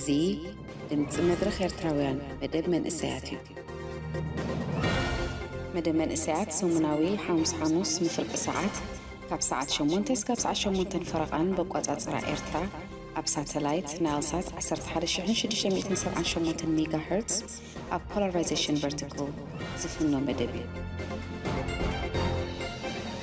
እዚ ድምፂ መድረኽ ኤርትራውያን መደብ መንእሰያት እዩ። መደብ መንእሰያት ሰሙናዊ ሓሙስ ሓሙስ ንፍርቂ ሰዓት ካብ ሰዓት ሸሞንተ እስካብ ሰዓት ሸሞንተን ፈረቓን በቋጻጽራ ኤርትራ ኣብ ሳተላይት ናይልሳት ዓሰርተ ሓደ ሽሕን ሽዱሽተ ሚእትን ሰብዓን ሸሞንተን ሜጋ ሄርትስ ኣብ ፖላራይዜሽን ቨርቲካል ዝፍኖ መደብ እዩ።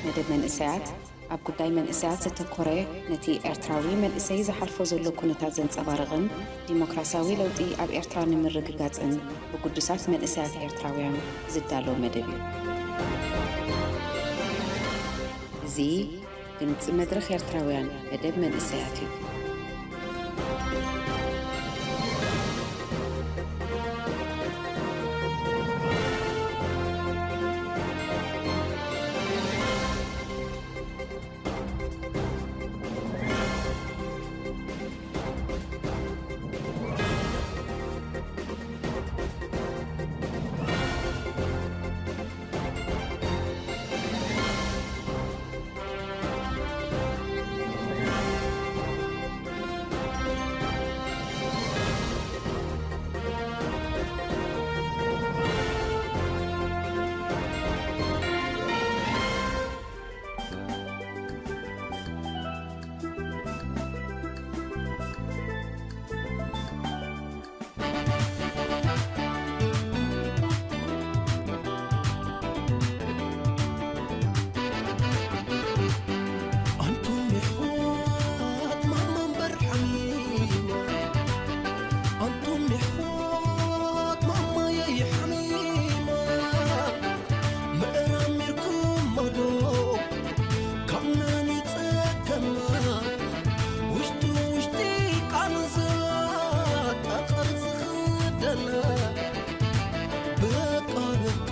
መደብ መንእሰያት ኣብ ጉዳይ መንእሰያት ዘተኮረ፣ ነቲ ኤርትራዊ መንእሰይ ዝሓልፎ ዘሎ ኩነታት ዘንጸባርቕን ዲሞክራስያዊ ለውጢ ኣብ ኤርትራ ንምርግጋጽን ብግዱሳት መንእሰያት ኤርትራውያን ዝዳሎ መደብ እዩ። እዚ ድምጺ መድረኽ ኤርትራውያን መደብ መንእሰያት እዩ። ኣንቱም የሕዋት ማማ እምበር ሓሚማ፣ ኣንቱም የሕዋት ማማየይ ሓሚማ፣ ምእራም ኔርኩሞ ዶ ካብ መን ይጸገማ፣ ውሽጢ ውሽጢ ቃንዛ ጠቐር ዝኽደና፣ በቃ በቃ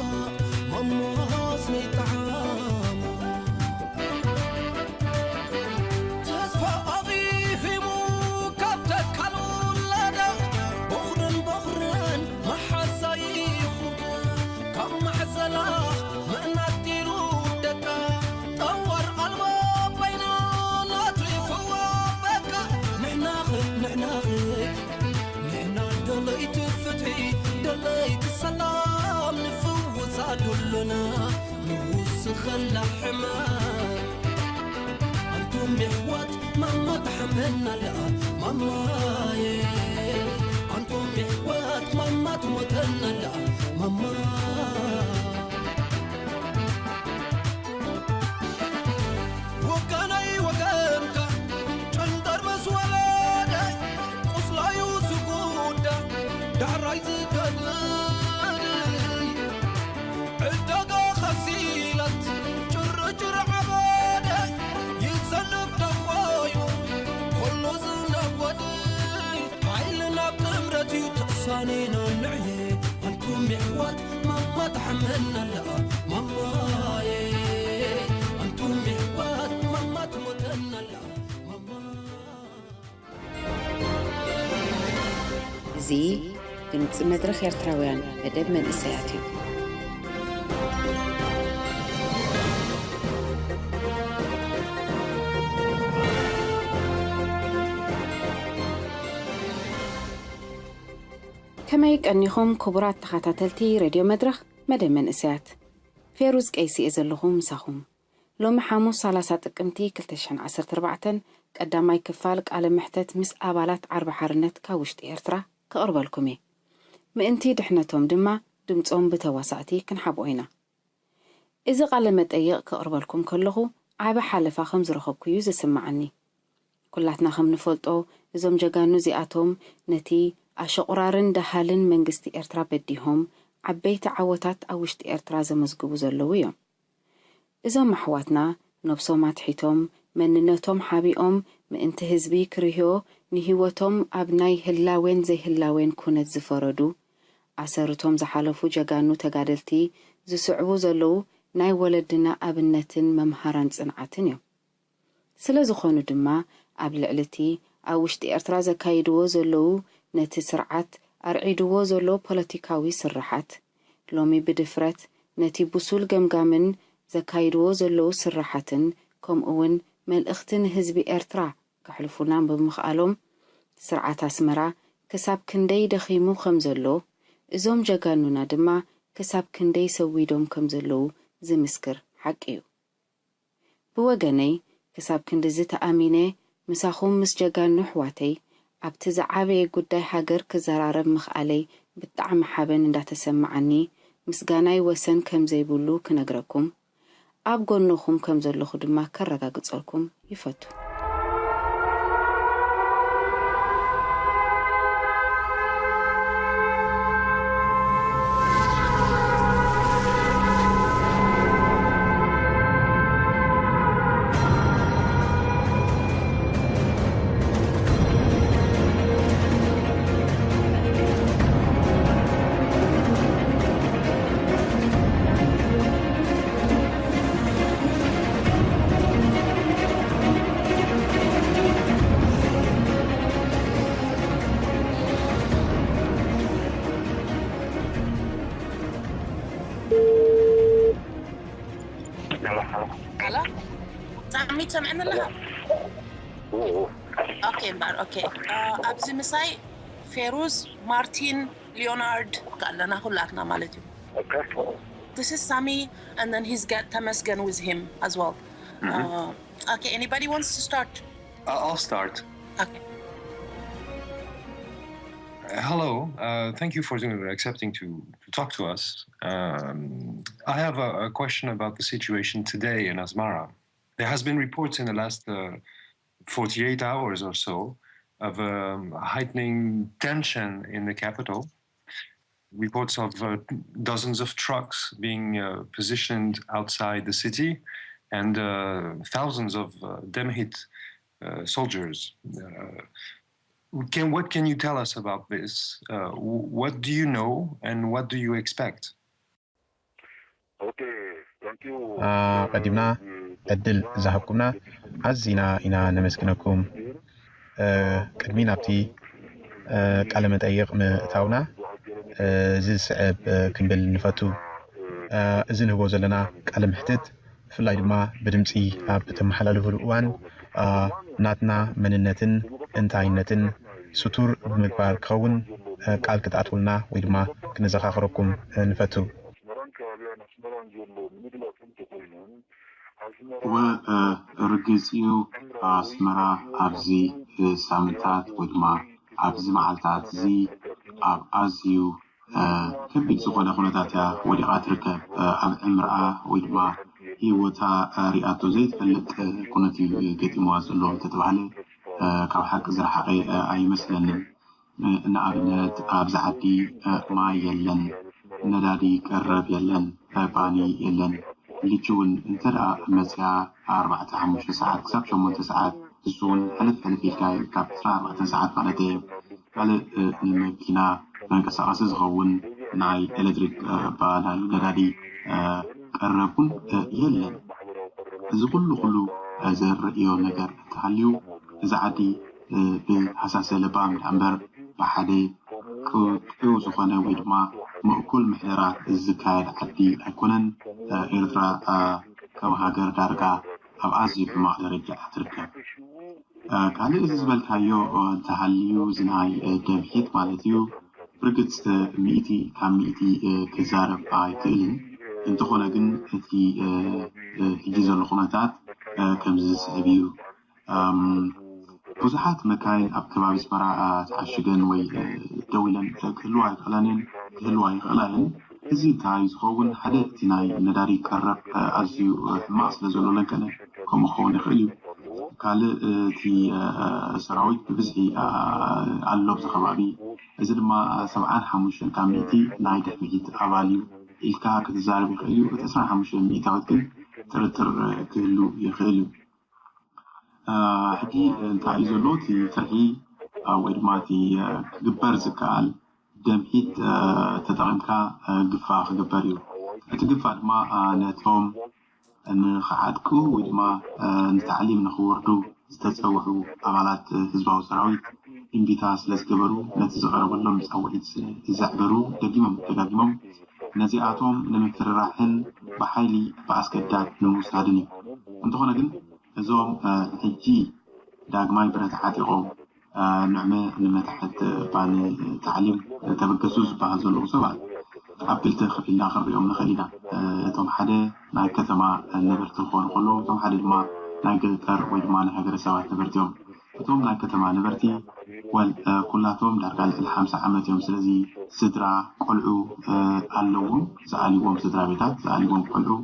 ማማስ ነይጠዓማ። ተስፋ ኣኺኺሙ ካብ ተካል ውላዳ፣ ቦኽርን ቦኽርን መሓዛ ይኹዳ፣ ካብ ማሕዘላ ምእናት ኢሉ ደቃ፣ ጠዋር ኣልባ በይና ናትሪፍዋ በቃ። ንሕናኸ ንሕናኸ ንሕና ደለይቲ ፍትሒ፣ ደለይቲ ሰላም፣ ንፍውሳ ዱሉና ንውስኸላ ሕማም። ኣንቱም የሕዋት ማማ ትሓመና ኣላ ማማየ፣ ኣንቱም የሕዋት ማማ ትሞተና ኣላ ማማ። ወገነይ ወገንካ ጨንደር ምስ ወለደ፣ ቁስላዩ ዝጉዳ ዳሕራይ ዝገድል፣ ዕዳጋ ኸሲላት ጭርጭር ዓበደ፣ ይዘንብ ደኾዩ ኮሎ ዝነጎድ። ሓይልና ኣብ ጥምረት እዩ ተሳኒና ንዕየ፣ ኣንቱም የሕዋት ማማ ትሓመና ኣላ ማማየ፣ ኣንቱም የሕዋት ማማ ትሞተና ኣላ ማማ። እዚ ድምጺ መድረኽ ኤርትራውያን መደብ መንእሰያት እዩ። ከመይ ቀኒኹም ክቡራት ተኸታተልቲ ሬድዮ መድረኽ መደብ መንእሰያት? ፌሩዝ ቀይሲ እየ ዘለኹ ምሳኹም። ሎሚ ሓሙስ ሰላሳ ጥቅምቲ ክልተ ሽሕን ዓሰርተ ኣርባዕተን ቀዳማይ ክፋል ቃለ መሕተት ምስ ኣባላት ዓርቢ ሓርነት ካብ ውሽጢ ኤርትራ ከቕርበልኩም እየ። ምእንቲ ድሕነቶም ድማ ድምጾም ብተዋሳእቲ ክንሓብኦ ኢና። እዚ ቃለ መጠይቕ ከቕርበልኩም ከለኹ ዓቢ ሓለፋ ከም ዝረኸብኩ እዩ ዝስምዓኒ። ኩላትና ከም ንፈልጦ እዞም ጀጋኑ እዚኣቶም ነቲ ኣሸቑራርን ደሃልን መንግስቲ ኤርትራ በዲሆም ዓበይቲ ዓወታት ኣብ ውሽጢ ኤርትራ ዘመዝግቡ ዘለዉ እዮም። እዞም ኣሕዋትና ነብሶም ኣትሒቶም፣ መንነቶም ሓቢኦም፣ ምእንቲ ህዝቢ ክርህዮ፣ ንህይወቶም ኣብ ናይ ህላዌን ዘይህላዌን ኩነት ዝፈረዱ፣ ኣሰርቶም ዝሓለፉ ጀጋኑ ተጋደልቲ ዝስዕቡ ዘለዉ ናይ ወለድና ኣብነትን መምሃራን ጽንዓትን እዮም። ስለ ዝኾኑ ድማ ኣብ ልዕሊ እቲ ኣብ ውሽጢ ኤርትራ ዘካይድዎ ዘለዉ ነቲ ስርዓት ኣርዒድዎ ዘሎ ፖለቲካዊ ስርሓት፣ ሎሚ ብድፍረት ነቲ ብሱል ገምጋምን ዘካይድዎ ዘለዉ ስርሓትን ከምኡ እውን መልእኽቲ ንህዝቢ ኤርትራ ከሕልፉልና ብምኽኣሎም፣ ስርዓት ኣስመራ ክሳብ ክንደይ ደኺሙ ከም ዘሎ፣ እዞም ጀጋኑና ድማ ክሳብ ክንደይ ሰዊዶም ከም ዘለዉ ዝምስክር ሓቂ እዩ። ብወገነይ፣ ክሳብ ክንድዚ ተኣሚነ ምሳኹም ምስ ጀጋኑ ኣሕዋተይ ኣብቲ ዝዓበየ ጉዳይ ሃገር ክዘራረብ ምኽኣለይ ብጣዕሚ ሓበን እንዳተሰማዓኒ ምስጋናይ ወሰን ከም ዘይብሉ ክነግረኩም፣ ኣብ ጎንኹም ከም ዘለኹ ድማ ከረጋግጸልኩም ይፈቱ። ኣላ ሳሚ ትሰምዐኒ ኣለኻ? ኦኬ እምበኣር ኦኬ። ኣብዚ ምሳይ ፌሩዝ፣ ማርቲን፣ ሊዮናርድ ኣለና ኩላትና ማለት እዩ። This is Sami, and then he's got Temesgen with him as well. Uh, okay, anybody wants to start? I'll start. Okay. Hello, uh, thank you for accepting to, to talk to us. Um, I have a, a question about the situation today in Asmara. There has been reports in the last uh, forty-eight hours or so of um, heightening tension in the capital. Reports of uh, dozens of trucks being uh, positioned outside the city and uh, thousands of uh, Demhit uh, soldiers. Uh, can, what can you tell us about this? Uh, what do you know and what do you expect? ኣቐዲምና ዕድል ዝሃብኩምና ኣዚና ኢና ነመስግነኩም። ቅድሚ ናብቲ ቃለ መጠይቕ ምእታውና ዝስዕብ ክንብል ንፈቱ። እዚ ንህቦ ዘለና ቃለ መሕትት ብፍላይ ድማ ብድምፂ ኣብ እተመሓላልፍሉ እዋን ናትና መንነትን እንታይነትን ስቱር ብምግባር ክኸውን ቃል ክትኣትውልና ወይ ድማ ክነዘኻኽረኩም ንፈቱ። እወ ርግጽ እዩ ኣስመራ ኣብዚ ሳምንታት ወይ ድማ ኣብዚ መዓልታት እዚ ኣብ ኣዝዩ ከቢድ ዝኾነ ኩነታት እያ ወዲቓ ትርከብ። ኣብ ዕምርኣ ወይ ድማ ህይወታ ሪኣቶ ዘይትፈልጥ ኩነት እዩ ገጢምዋ ዘሎ እንተተባህለ ካብ ሓቂ ዝረሓቐ ኣይመስለንን። ንኣብነት ኣብዚ ዓዲ ማይ የለን፣ ነዳዲ ቀረብ የለን፣ ባኒ የለን። ልቺ እውን እንተ ደኣ መፅያ ኣርባዕተ ሓሙሽተ ሰዓት ክሳብ ሸሞንተ ሰዓት ንሱ እውን ሕልፍ ሕልፍ ኢልካ ካብ ዕስራን ኣርባዕተን ሰዓት ማለት እየ። ካልእ ንመኪና መንቀሳቐሲ ዝኸውን ናይ ኤሌክትሪክ ባናል ነዳዲ ቀረብ እውን የለን። እዚ ኩሉ ኩሉ ዘርእዮ ነገር እንተሃልዩ እዚ ዓዲ ብሃሳሰ ለባም ደኣ እምበር ብሓደ ቅጡው ዝኾነ ወይ ድማ ምእኩል ምሕደራ ዝካየድ ዓዲ ኣይኮነን። ኤርትራ ከም ሃገር ዳርጋ ኣብ ኣዝዩ ሕማቕ ደረጃ እያ ትርከብ። ካልእ እዚ ዝበልካዮ እንተሃልዩ እዚ ናይ ደምሒት ማለት እዩ። ብርግጽ ሚእቲ ካብ ሚእቲ ክዛረብ ኣይክእልን። እንተኾነ ግን እቲ ሕጂ ዘሎ ኩነታት ከምዚ ዝስዕብ እዩ። ብዙሓት መካይን ኣብ ከባቢ ኣስመራ ተዓሽገን ወይ ደው ኢለን ክህልዋ ይኽእላን እየን፣ ክህልዋ ይኽእላ እየን። እዚ እንታይ ዝኸውን ሓደ እቲ ናይ ነዳዲ ቀረብ ኣዝዩ ሕማቕ ስለ ዘሎ ለንቀነ ከምኡ ክኸውን ይኽእል እዩ። ካልእ እቲ ሰራዊት ብብዝሒ ኣሎ ኣብዚ ከባቢ። እዚ ድማ ሰብዓን ሓሙሽተን ካብ ሚእቲ ናይ ድሕሚሒት ኣባል እዩ ኢልካ ክትዛረብ ይኽእል እዩ። እቲ ዕስራን ሓሙሽተን ሚእታዊት ግን ጥርጥር ክህሉ ይኽእል እዩ። ሕጂ እንታይ እዩ ዘሎ እቲ ፍርሒ ወይ ድማ እቲ ክግበር ዝከኣል ደምሒት ተጠቒምካ ግፋ ክግበር እዩ። እቲ ግፋ ድማ ነቶም ንኽዓጥቁ ወይ ድማ ንታዕሊም ንኽወርዱ ዝተፀውዑ ኣባላት ህዝባዊ ሰራዊት እምቢታ ስለ ዝገበሩ ነቲ ዝቐረበሎም ፃውዒት ዘዕገሩ ደጊሞም ደጋጊሞም ነዚኣቶም ንምፍርራሕን ብሓይሊ ብኣስገዳድ ንምውሳድን እዩ። እንተኾነ ግን እዞም ሕጂ ዳግማይ ብረት ዓጢቖም ንዕመ ንመታሕት ባኒ ታዕሊም ተበገሱ ዝበሃል ዘለዉ ሰባት ኣብ ክልተ ከፊልና ክንሪኦም ንኽእል ኢና። እቶም ሓደ ናይ ከተማ ነበርቲ ክኾኑ ከለዉ፣ እቶም ሓደ ድማ ናይ ገጠር ወይ ድማ ናይ ሃገረሰባት ነበርቲ እዮም። እቶም ናይ ከተማ ነበርቲ ወል ኩላቶም ዳርጋ ልዕሊ ሓምሳ ዓመት እዮም። ስለዚ ስድራ፣ ቆልዑ ኣለዎም፣ ዝኣልዎም ስድራ ቤታት፣ ዝኣልዎም ቆልዑ።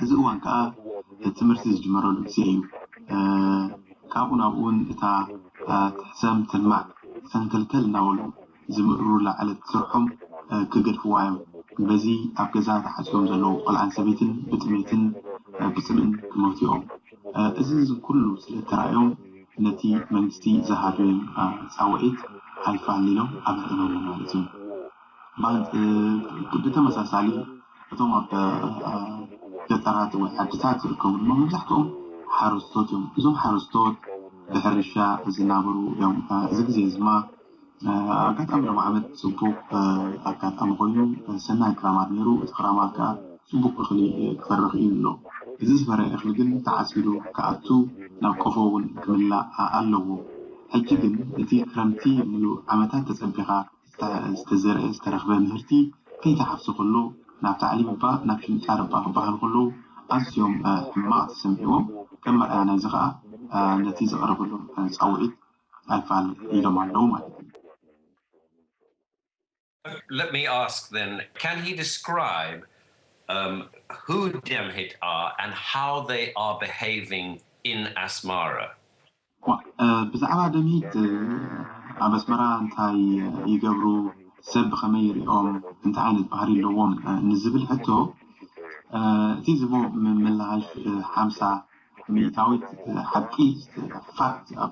እዚ እዋን ከዓ ትምህርቲ ዝጅመረሉ ግዜ እዩ። ካብኡ ናብኡ እውን እታ ትሕሰም ትልማዕ ሰንከልከል እናበሉ ዝምእሩላ ዕለት ስርሖም ክገድፍዋ እዮም። በዚ ኣብ ገዛ ተዓፅዮም ዘለዉ ቆልዓን ሰበይትን ብጥሜትን ብፅምእን ክመቱ እዮም። እዚ ኩሉ ስለ እተራእዮም ነቲ መንግስቲ ዝሃበዮም ፃውዒት ኣይፋል ኢሎም ኣበርዕኖም ማለት እዩ። ብተመሳሳሊ እቶም ኣብ ገጠራት ወይ ዓድታት ዝርከቡ ድማ መብዛሕትኦም ሓረስቶት እዮም። እዞም ሓረስቶት ብሕርሻ ዝናበሩ እዮም። እዚ ግዜ ድማ ኣጋጣሚ ሎም ዓመት ፅቡቅ ኣጋጣሚ ኮይኑ ሰናይ ክራማት ነይሩ። እቲ ክራማት ከዓ ፅቡቅ እኽሊ ክፈርኽ እዩ ኣሎ። እዚ ዝፈረ እኽሊ ግን ተዓፂዱ ክኣቱ ናብ ቆፎ እውን ክምላእ ኣለዎ። ሕጂ ግን እቲ ክረምቲ ሙሉእ ዓመታት ተፀቢኻ ዝተዘርአ ዝተረኽበ ምህርቲ ከይተሓፍሰ ከሎ ናብ ታዕሊም እባ ናብ ሽምጣር እባ ክበሃል ከለዉ ኣዝዮም ሕማቕ ተሰሚዕዎም። ከም መርኣያ ናይዚ ከዓ ነቲ ዝቐረበሎም ፃውዒት ኣይፋል ኢሎም ኣለዉ ማለት እዩ። Let me ask then, can he describe um, who Demhit are and how they are behaving in Asmara? ብዛዕባ ደምሂት ኣብ ኣስመራ እንታይ ይገብሩ፣ ሰብ ብኸመይ ይሪኦም፣ እንታይ ዓይነት ባህሪ ኣለዎም ንዝብል ሕቶ እቲ ዝቦ ምላሽ ሓምሳ ሚእታዊት ሓቂ ፋክት ኣብ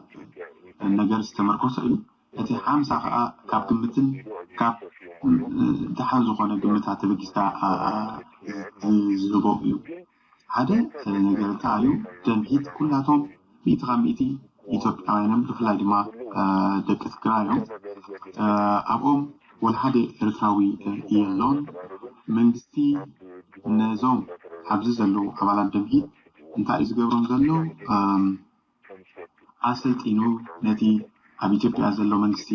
ነገር ዝተመርኮሰ እዩ። እቲ ሓምሳ ከዓ ካብ ግምትን ካብ ደሓን ዝኾነ ግምታት ተበጊስካ ዝህቦ እዩ። ሓደ ነገር እንታይ እዩ፣ ደምሂት ኩላቶም ሚእቲ ካብ ሚእቲ ኢትዮጵያውያንን ብፍላይ ድማ ደቂ ትግራይ እዮም። ኣብኦም ወላ ሓደ ኤርትራዊ የሎን። መንግስቲ ነዞም ኣብዚ ዘለዉ ኣባላት ደምሂት እንታይ እዩ ዝገብሮም ዘሎ? ኣሰልጢኑ ነቲ ኣብ ኢትዮጵያ ዘሎ መንግስቲ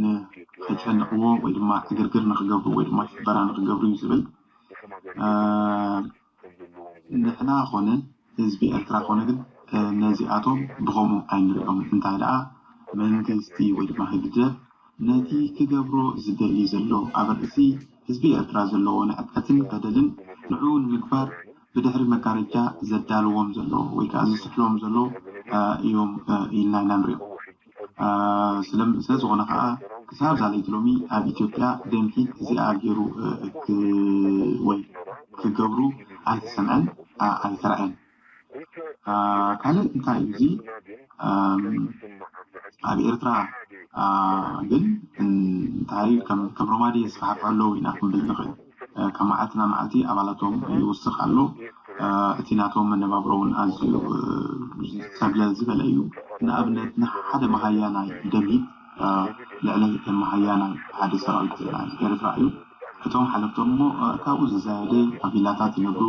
ንኸጨንቕዎ ወይ ድማ ዕግርግር ንኽገብሩ ወይ ድማ ሽበራ ንኽገብሩ እዩ ዝብል። ንሕና ኾነ ህዝቢ ኤርትራ ኾነ ግን ነዚኣቶም ብኸምኡ ኣይንሪኦም። እንታይ ደኣ መንግስቲ ወይ ድማ ህግደፍ ነቲ ክገብሮ ዝደሊ ዘሎ ኣብ ርእሲ ህዝቢ ኤርትራ ዘለዎ ንዕቀትን በደልን ንዕኡ ንምግባር ብድሕሪ መጋረጃ ዘዳልዎም ዘሎ ወይ ከዓ ዝስሕሎም ዘሎ እዮም ኢልና ኢና ንሪኦ። ስለ ዝኾነ ከዓ ክሳብ ዛለይቲ ሎሚ ኣብ ኢትዮጵያ ደምሂት እዚኣ ገይሩ ወይ ክገብሩ ኣይተሰምዐን ኣይተረኣየን። ካልእ እንታይ እዩ እዚ ኣብ ኤርትራ ግን እንታይ ከም ሮማዲ የስፋሕፍሑ ኣለዉ ኢና ክንብል ንኽእል። ካብ መዓልቲ ናብ መዓልቲ ኣባላቶም ይውስኽ ኣሎ። እቲ ናቶም መነባብሮ እውን ኣዝዩ ሰብለ ዝበለ እዩ። ንኣብነት ንሓደ መሃያ ናይ ደምሂት ልዕሊ መሃያ ናይ ሓደ ሰራዊት ናይ ኤርትራ እዩ። እቶም ሓለፍቶም እሞ ካብኡ ዝዛየደ ኣብ ቪላታት ይነብሩ፣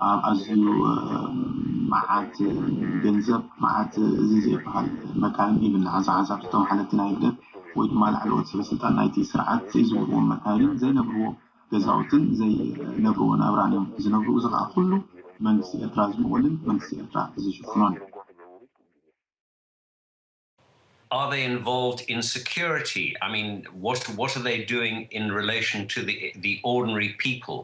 ኣብ ኣዝዩ መዓት ገንዘብ መዓት እዚ ዘይበሃል መካይን ኢሉ ንሓንሳብ ሓንሳብ እቶም ሓለፍቲ ናይ ህግደፍ ወይ ድማ ላዕለዎት ሰበስልጣን ናይቲ ስርዓት ዘይዝውርዎም መካይንን ዘይነብርዎ ገዛውትን ዘይነብርዎ ናብራን እዮም ዝነብሩ። እዚ ከዓ ኩሉ መንግስቲ ኤርትራ ዝምወልን መንግስቲ ኤርትራ ዝሽፍኖን። Are they involved in security? I mean, what what are they doing in relation to the the ordinary people?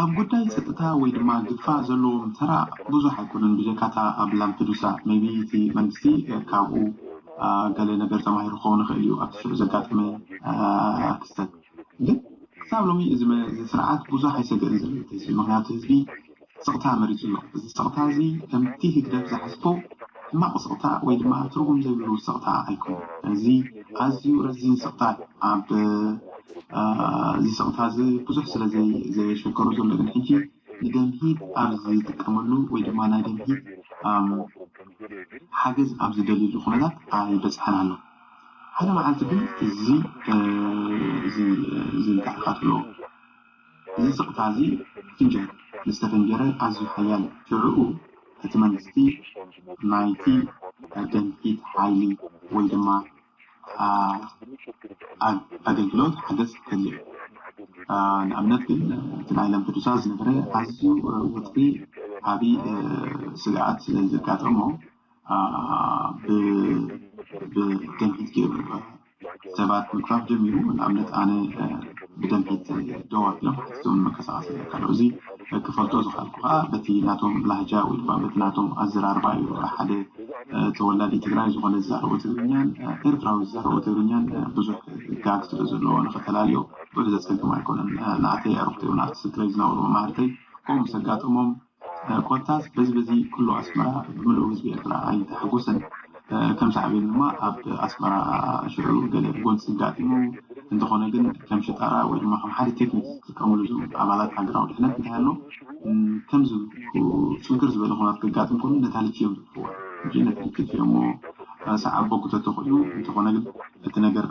ኣብ ጉዳይ ፀጥታ ወይ ድማ ግፋ ዘለዎም ተራ ብዙሕ ኣይኮነን። ብጀካታ ኣብ ላምፔዱሳ maybe እቲ መንግስቲ ካብኡ ገለ ነገር ተማሂሩ ክኸውን ይኽእል እዩ ኣብቲ ሽዑ ዘጋጠመ ክስተት። ግን ክሳብ ሎሚ እዚ ስርዓት ብዙሕ ኣይሰገእን ዘሎ ህዝቢ። ምክንያቱ ህዝቢ ስቕታ መሪፁ ኣሎ። እዚ ስቕታ እዚ ከምቲ ህግደፍ ዝሓስቦ ሕማቕ ስቕታ ወይ ድማ ትርጉም ዘይብሉ ስቕታ ኣይኮነን። እዚ ኣዝዩ ረዚን ስቕታ እዩ። ኣብ እዚ ስቕታ እዚ ብዙሕ ስለ ዘየሸገሮ ዘሎ ግን ሕጂ ንደምሂት ኣብ ዝጥቀመሉ ወይ ድማ ናይ ደምሂት ሓገዝ ኣብ ዝደልየሉ ኩነታት ኣይበፅሐን ኣሎ። ሓደ መዓልቲ ግን እዚ እዚ እዚ ንታሕካ ትብሎ እዚ ስቕታ እዚ ፍንጀር ምስ ተፈንጀረ ኣዝዩ ሓያል እዩ። ሽዕኡ እቲ መንግስቲ ናይቲ ደምሂት ሓይሊ ወይ ድማ ኣገልግሎት ሓገዝ ክህሉ እዩ። ንኣብነት ግን እቲ ናይ ላምፐዱሳ ዝነበረ ኣዝዩ ወጥሪ ዓብዪ ስግኣት ስለ ዘጋጠሞ ብደምሂት ገይሩ ሰባት ምግፋፍ ጀሚሩ። ንኣብነት ኣነ ብደምሂት ደው ኣቢሎም ሓቲቶም መንቀሳቐሲ ዘካሎ እዚ ክፈልጦ ዝኽኣልኩ ከዓ በቲ ናቶም ላህጃ ወይ ድማ በቲ ናቶም ኣዘራርባ እዩ። ሓደ ተወላዲ ትግራይ ዝኾነ ዝዛረቦ ትግርኛን ኤርትራዊ ዝዛረቦ ትግርኛን ብዙሕ ጋግ ስለ ዘለዎ ንኽተላልዮ ብዙሕ ዘፀግም ኣይኮነን። ንኣተይ ኣርክተይ ናብቲ ትግራይ ዝነበሩ መማህርተይ ከምኡ ምስ ኣጋጠሞም ኮታስ በዚ በዚ ኩሉ ኣስመራ ብምልኡ ህዝቢ ኤርትራ ኣይተሓጎሰን። ከም ሳዕቤን ድማ ኣብ ኣስመራ ሽዑ ገለ ጎንፂ ኣጋጢሙ እንተኾነ ግን ከም ሽጣራ ወይ ድማ ከም ሓደ ቴክኒክ ዝጥቀምሉ እዞም ኣባላት ሃገራዊ ድሕነት እንታይ ኣሎ ከምዚ ፅንክር ዝበለ ኩናት ከጋጥም ከሎ ነታ ልኪ እዮም ዘጥፍዋ። ሕጂ ነቲ ልኪ እሞ ሰዓቦ ክተተኽእሉ እንተኾነ ግን እቲ ነገር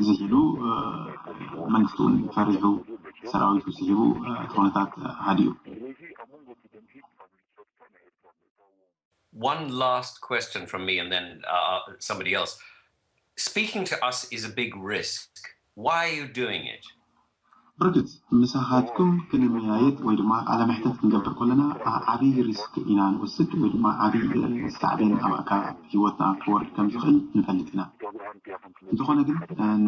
ዝሒሉ መንግስቲ እውን ፈሪሑ ሰራዊቱ ስሒቡ እቲ ኩነታት ሃዲኡ። One last question from me and then uh, somebody else. Speaking to us is a big risk. Why are you doing it? ብርግጽ ምሳኻትኩም ክንመያየጥ ወይ ድማ ቃለ መሕተት ክንገብር ከለና ዓብዪ ሪስክ ኢና ንወስድ ወይ ድማ ዓብዪ ሳዕቤን ኣብ ኣካል ህይወትና ክወርድ ከም ዝኽእል ንፈልጥ ኢና። እንተኾነ ግን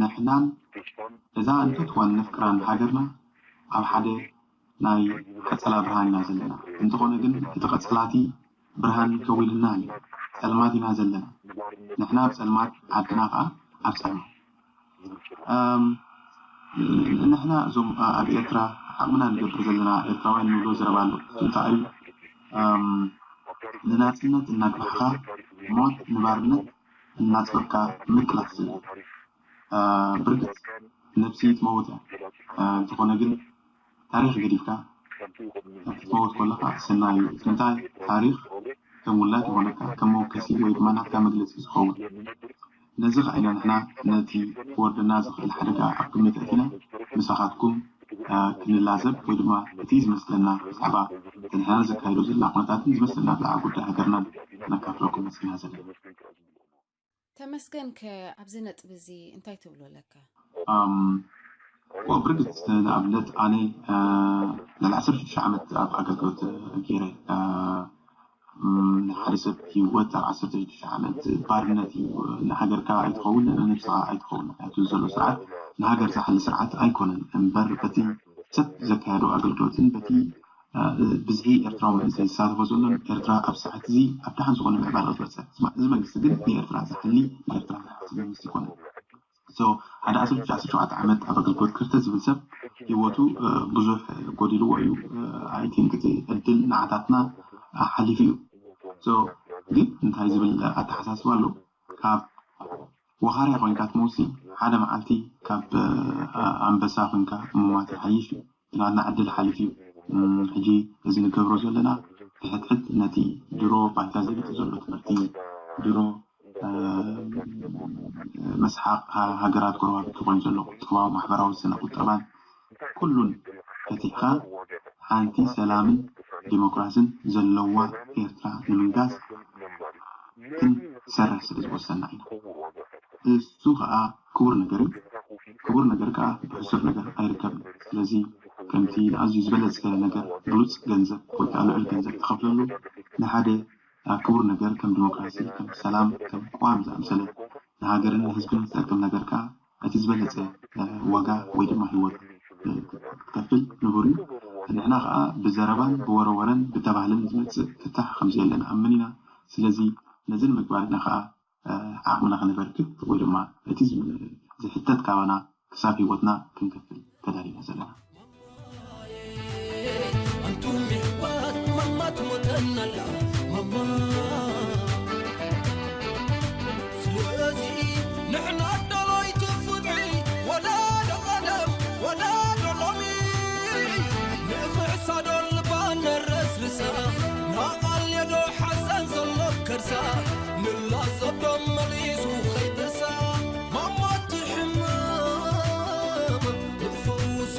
ንሕናን እዛ እንፈትዋን ነፍቅራን ሃገርና ኣብ ሓደ ናይ ቀጸላ ብርሃን ኢና ዘለና። እንተኾነ ግን እቲ ቀጸላቲ ብርሃን ከዊልና ኣሎ። ጸልማት ኢና ዘለና። ንሕና ኣብ ጸልማት ዓድና ከኣ ኣብ ጸልማት። ንሕና እዞም ኣብ ኤርትራ ዓቕምና ንገብር ዘለና ኤርትራውያን ንብሎ ዘረባ ኣሎ። እንታይ እዩ? ንናጽነት እናግባሕካ ሞት ንባርነት እናጽበብካ ምቅላስ ዝብል። ብርግጽ ነብሲ ትመውት እያ። እንተኾነ ግን ታሪኽ ገዲፍካ ክትመውት ከለኻ ሰናይ እዩ። እንታይ ታሪኽ ከም ውላድ ይኾነካ፣ ከም መወከሲ ወይ ድማ ናትካ መግለጺ ዝኸውን። ነዚ ኸዓ ኢና ንሕና ነቲ ክወርደና ዝኽእል ሓደጋ ኣብ ግምት ኣእቲና ምሳኻትኩም ክንላዘብ ወይ ድማ እቲ ዝመስለና ብዛዕባ እቲ ንሕና ዘካይዶ ዘለና ኩነታትን ዝመስለና ብዛዕባ ጉዳይ ሃገርናን ነካፍለኩም መጺና ዘለና። ተመስገን ከ ኣብዚ ነጥቢ እዚ እንታይ ትብሎ ኣለካ? ብርግጽ ንኣብነት ኣነ ልዕሊ ዓሰርተ ሽዱሽተ ዓመት ኣብ ኣገልግሎት ገይረ። ንሓደ ሰብ ህይወት ኣብ ዓሰርተ ሽዱሽተ ዓመት ባርነት እዩ። ንሃገርካ ኣይትኸውን ንነብስኻ ኣይትኸውን። ምክንያቱ ዘሎ ስርዓት ንሃገር ዝሓሊ ስርዓት ኣይኮነን እምበር በቲ ሰብ ዘካየዶ ኣገልግሎትን በቲ ብዝሒ ኤርትራዊ መንእሰይ ዝሳተፎ ዘሎን ኤርትራ ኣብ ሰዓት እዚ ኣብ ደሓን ዝኾነ ምዕባለ ክትበፅሕ እዚ መንግስቲ ግን ንኤርትራ ዝሓሊ ንኤርትራ ዝሓስብ መንግስቲ ይኮነ። ሓደ ዓሰርተ ዓሰርተ ሸውዓተ ዓመት ኣብ ኣገልግሎት ክርተ ዝብል ሰብ ህይወቱ ብዙሕ ጎዲልዎ እዩ። ኣይቲንክ እቲ ዕድል ንዓታትና ሓሊፉ እዩ። ግን እንታይ ዝብል ኣተሓሳስባ ኣሎ? ካብ ወኻርያ ኮይንካ ትመውሲ ሓደ መዓልቲ ካብ ኣንበሳ ኮይንካ ምማት ይሓይሽ እዩ። ናትና ዕድል ሓሊፍ እዩ። ሕጂ እዚ ንገብሮ ዘለና ሕድሕድ ነቲ ድሮ ባይታ ዘግጥ ዘሎ ትምህርቲ ድሮ መስሓቕ ሃገራት ጎረባብቲ ኮይኑ ዘሎ ቁጠባዊ ማሕበራዊ ስነ ቁጠባን ኩሉን ፈቲሕካ ሓንቲ ሰላምን ዲሞክራስን ዘለዋ ኤርትራ ንምንጋስ ክንሰርሕ ስለ ዝወሰና ኢና። እሱ ከዓ ክቡር ነገር እዩ። ክቡር ነገር ከዓ ብሕሱር ነገር ኣይርከብን። ስለዚ ከምቲ ኣዝዩ ዝበለፀ ነገር ብሉፅ ገንዘብ ወይ ከዓ ልዑል ገንዘብ ትኸፍለሉ ንሓደ ክቡር ነገር ከም ዲሞክራሲ፣ ከም ሰላም፣ ከም ቅዋም ዝኣምሰለ ንሃገርን ንህዝብን ዝጠቅም ነገር ከዓ እቲ ዝበለፀ ዋጋ ወይ ድማ ህይወት ክትከፍል ንቡር እዩ። ንሕና ከዓ ብዘረባን ብወረወረን ብተባህለን ዝመፅእ ፍታሕ ከምዘየለ ንኣምን ኢና። ስለዚ ነዚ ንምግባር ኢና ከዓ ዓቕምና ከነበርክት ወይ ድማ እቲ ዝሕተት ካባና ክሳብ ህይወትና ክንከፍል ተዳሊና ዘለና። ኣንቱም የሕዋት ማማ ትሞተና ኣላ ማማ። ስለዚ ንሕና ኣዳለይቲ ፍትሒ ወላ ዶ ቀደም ወላ ዶ ሎሚ ንኽሕሳ ዶ ልባ ነረስርሳ ናቓልዮ ዶ ሓዘን ዘሎ ከርሳ ንላዘብ ዶ መሊሱ ኸይተሳ ማማ ትሕመም ንፈውሶ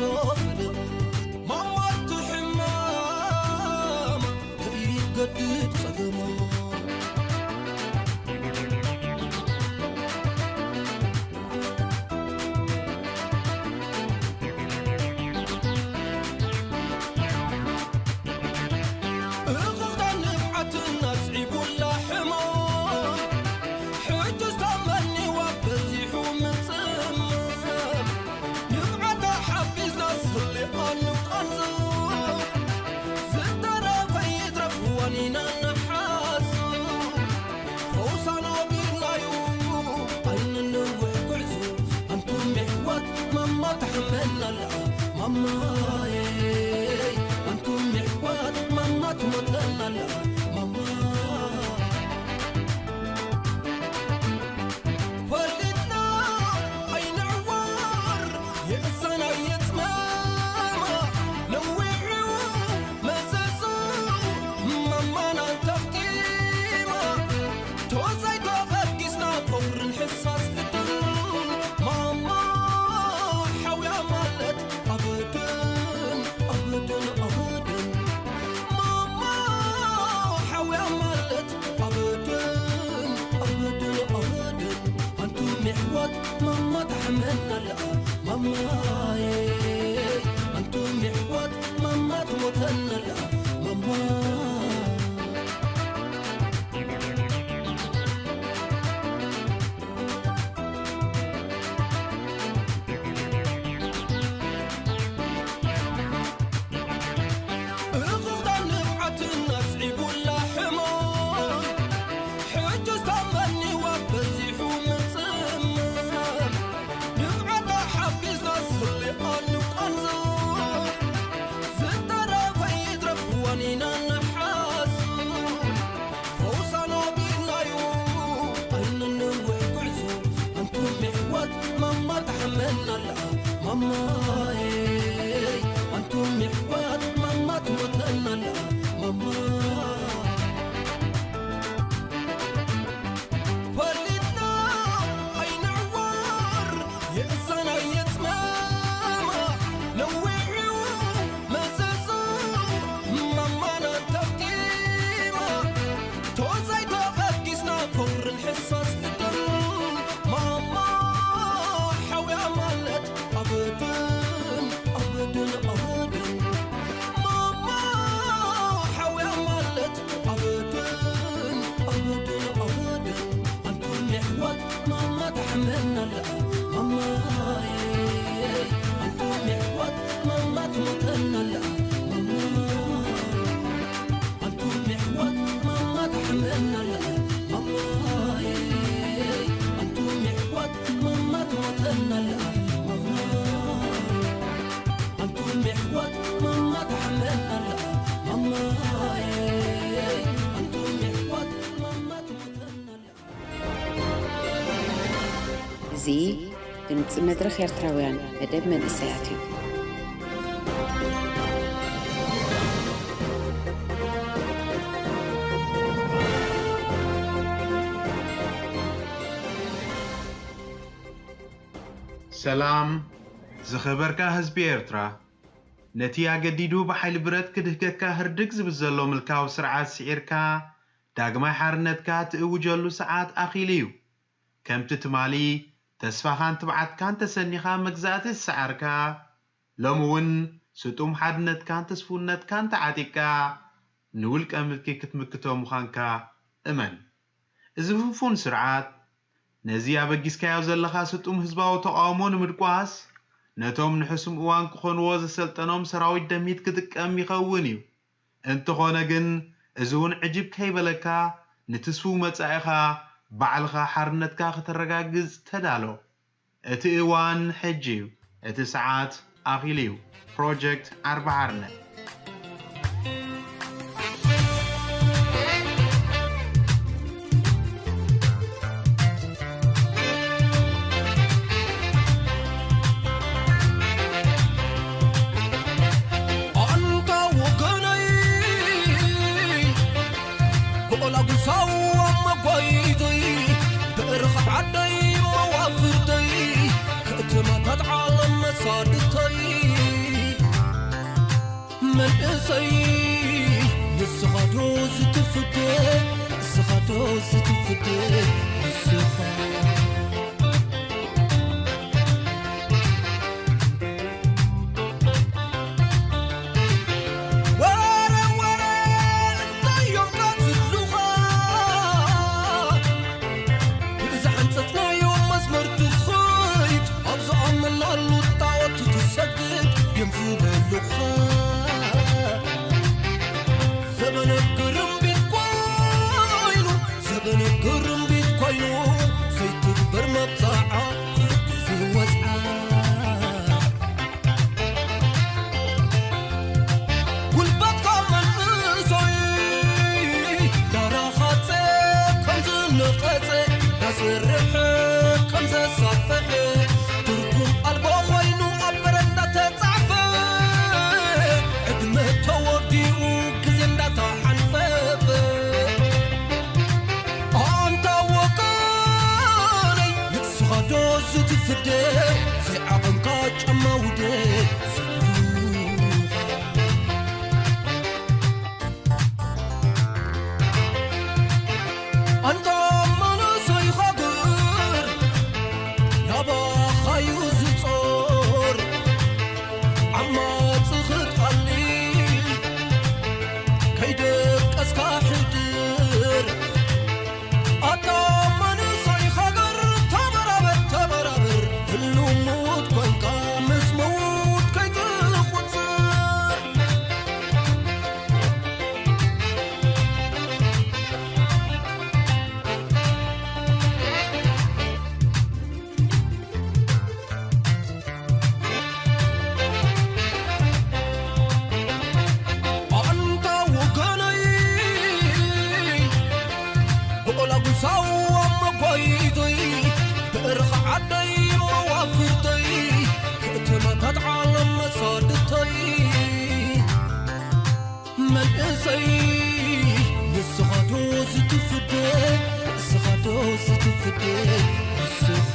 ወት ማማ ትሓመና ኣላ ማማዬ፣ ኣንቱም ወት ማማ ትሞተና ኣላ። እዚ ድምጺ መድረኽ ኤርትራውያን መደብ መንእሰያት እዩ። ሰላም ዝኸበርካ ህዝቢ ኤርትራ፣ ነቲ ኣገዲዱ ብሓይሊ ብረት ክድህገካ ህርድግ ዝብል ዘሎ ምልካዊ ስርዓት ስዒርካ፣ ዳግማይ ሓርነትካ ትእውጀሉ ሰዓት ኣኺሉ እዩ። ከምቲ ትማሊ ተስፋኻን ትብዓትካን ተሰኒኻ መግዛእቲ ዝሰዓርካ፣ ሎሚ እውን ስጡም ሓድነትካን ተስፉነትካን ተዓጢቕካ፣ ንውልቀ ምልኪ ክትምክቶ ምዃንካ እመን። እዚ ፍንፉን ስርዓት፣ ነዚ ኣበጊስካዮ ዘለኻ ስጡም ህዝባዊ ተቓውሞ ንምድቋስ፣ ነቶም ንሕሱም እዋን ክኾንዎ ዘሰልጠኖም ሰራዊት ደምሂት ክጥቀም ይኸውን እዩ። እንተኾነ ግን፣ እዚ እውን ዕጅብ ከይበለካ፣ ንትስፉው መጻኢኻ ባዕልኻ ሓርነትካ ከተረጋግጽ ተዳሎ። እቲ እዋን ሕጂ እዩ። እቲ ሰዓት ኣኺሉ እዩ። ፕሮጀክት ዓርቢ ሓርነት። ኣንታ ወገነይ፣ ጎላጉሳው ኣብ መጓይቶይ፣ ብዕርኺ ዓደይ መዋፍርተይ፣ ከተማታት ዓለም መሳድተይ። መንእሰይ፣ ንስኻ ዶ ዝትፍደ፣ ንስኻ ዶ ዝትፍደ፣ ንስኻ። ወረ፣ ወረ፣ እንታይ እዮም ቀትሉኻ? ብዝሓንጸጽናዮም መስመር ትኸይድ፣ ኣብ ዝኣመንናሉ ጣዖት ትሰግድ፣ ድዮም ዝበሉኻ። ዘበነ ግርምቢት ኮይኑ፣ ዘበነ ግርምቢት ኮይኑ፣ ዘይትግበር መብጽዓ፣ ግዜ ወጽዓ። ጉልበትካ መንእሰይ፣ ዳራኻጸ ከም ዝነቐጸ፣ ዳሰርሐ ከም ዘሳፍሐ፣ ትርጉም ኣልቦ ኮይኑ ኣብ በረንዳ ተጻሕፈ፣ ዕድመ ተወዲኡ ግዜ እንዳተሓንፈፈ። ኣንታ ወገነይ፣ ንስኻ ዶ ዝትፍደ፣ ዘይዓቐንካ ጫማ ውደ ዝብሉኻ። ኣንታ መንእሰይ ሃገር፣ ናባኻዩ ዝጾር፣ ዓማጺ ክትኣሊ ከይደቀስካ ሕድር። ኣታ መንእሰይ ሃገር፣ ተበራበር፣ ተበራበር፣ ህልው ምዉት ኮንካ ምስ ምዉት ከይትቑጸር። ኣንታ ወገነይ፣ ብቆላጉሳው ኣብ መጓይቶይ፣ ብዕርኺ ዓደይ መዋፍርተይ፣ ከተማታት ዓለም መሳድተይ። መንእሰይ፣ ንስኻ ዶ ዝትፍደ፣ ንስኻ ዶ ዝትፍደ፣ ንስኻ።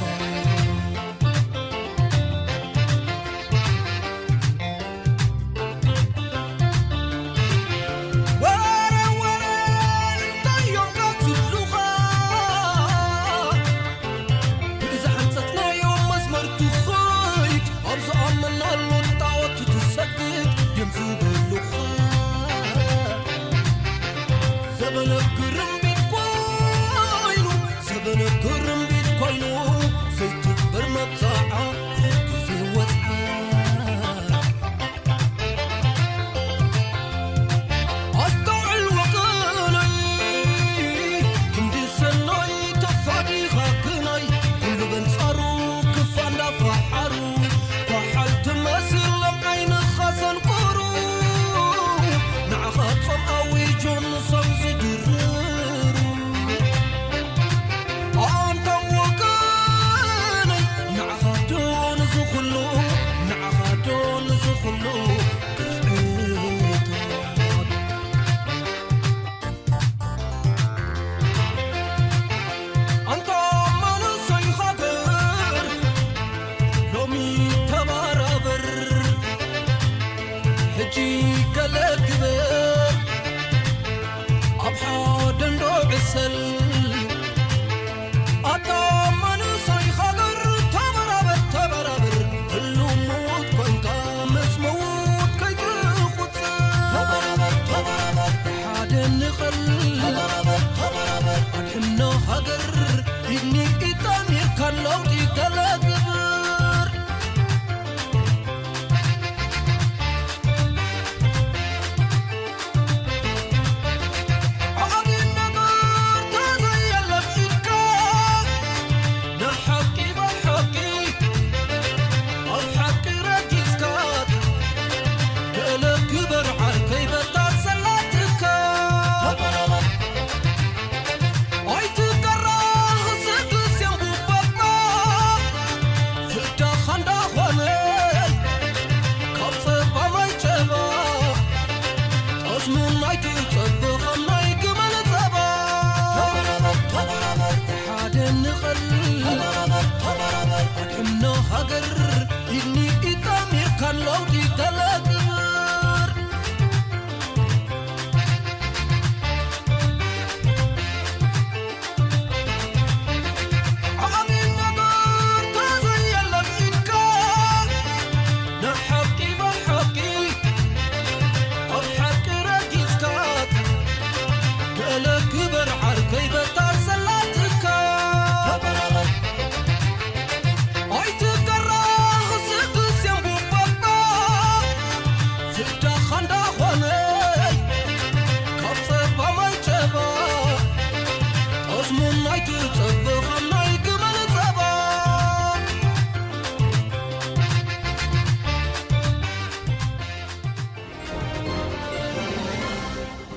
ወረ፣ ወረ፣ እንታይ እዮም ቀትሉኻ? ብዝሓንጸጽናዮ መስመር ትኸይድ፣ ኣብ ዝኣመንናሉ ጣዖት ትሰግድ፣ ድዮም ዝበሉኻ። ዘበነ ግርምቢት ኮይኑ፣ ዘበነ ግርምቢት ኮይኑ፣ ገለ ግበር ኣብ ሓደ እንዶ ዕሰል ኣታ መንእሰይ ሃገር ተበራበር ተበራበር ህሉ ምዉት ኮንካ ምስ ምዉት ከይትቑጽር ተበራበር ተበራበር ሓደ ንቐል ተበራበር ተበራበር ኣድሕኖ ሃገር ኢድኒ ኢጣሚርካ ለውጢ ገለ ግብር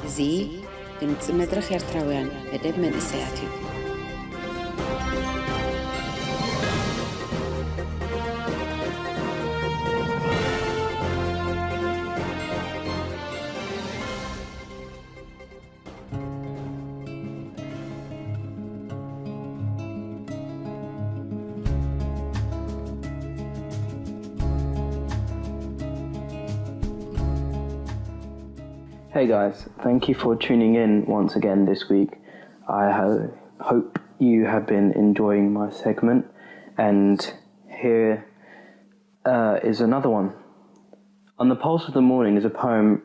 እዚ ድምፂ መድረኽ ኤርትራውያን መደብ መንእሰያት እዩ። Hey guys, thank you for tuning in once again this week. I ho- hope you have been enjoying my segment, and here uh, is another one. On the Pulse of the Morning is a poem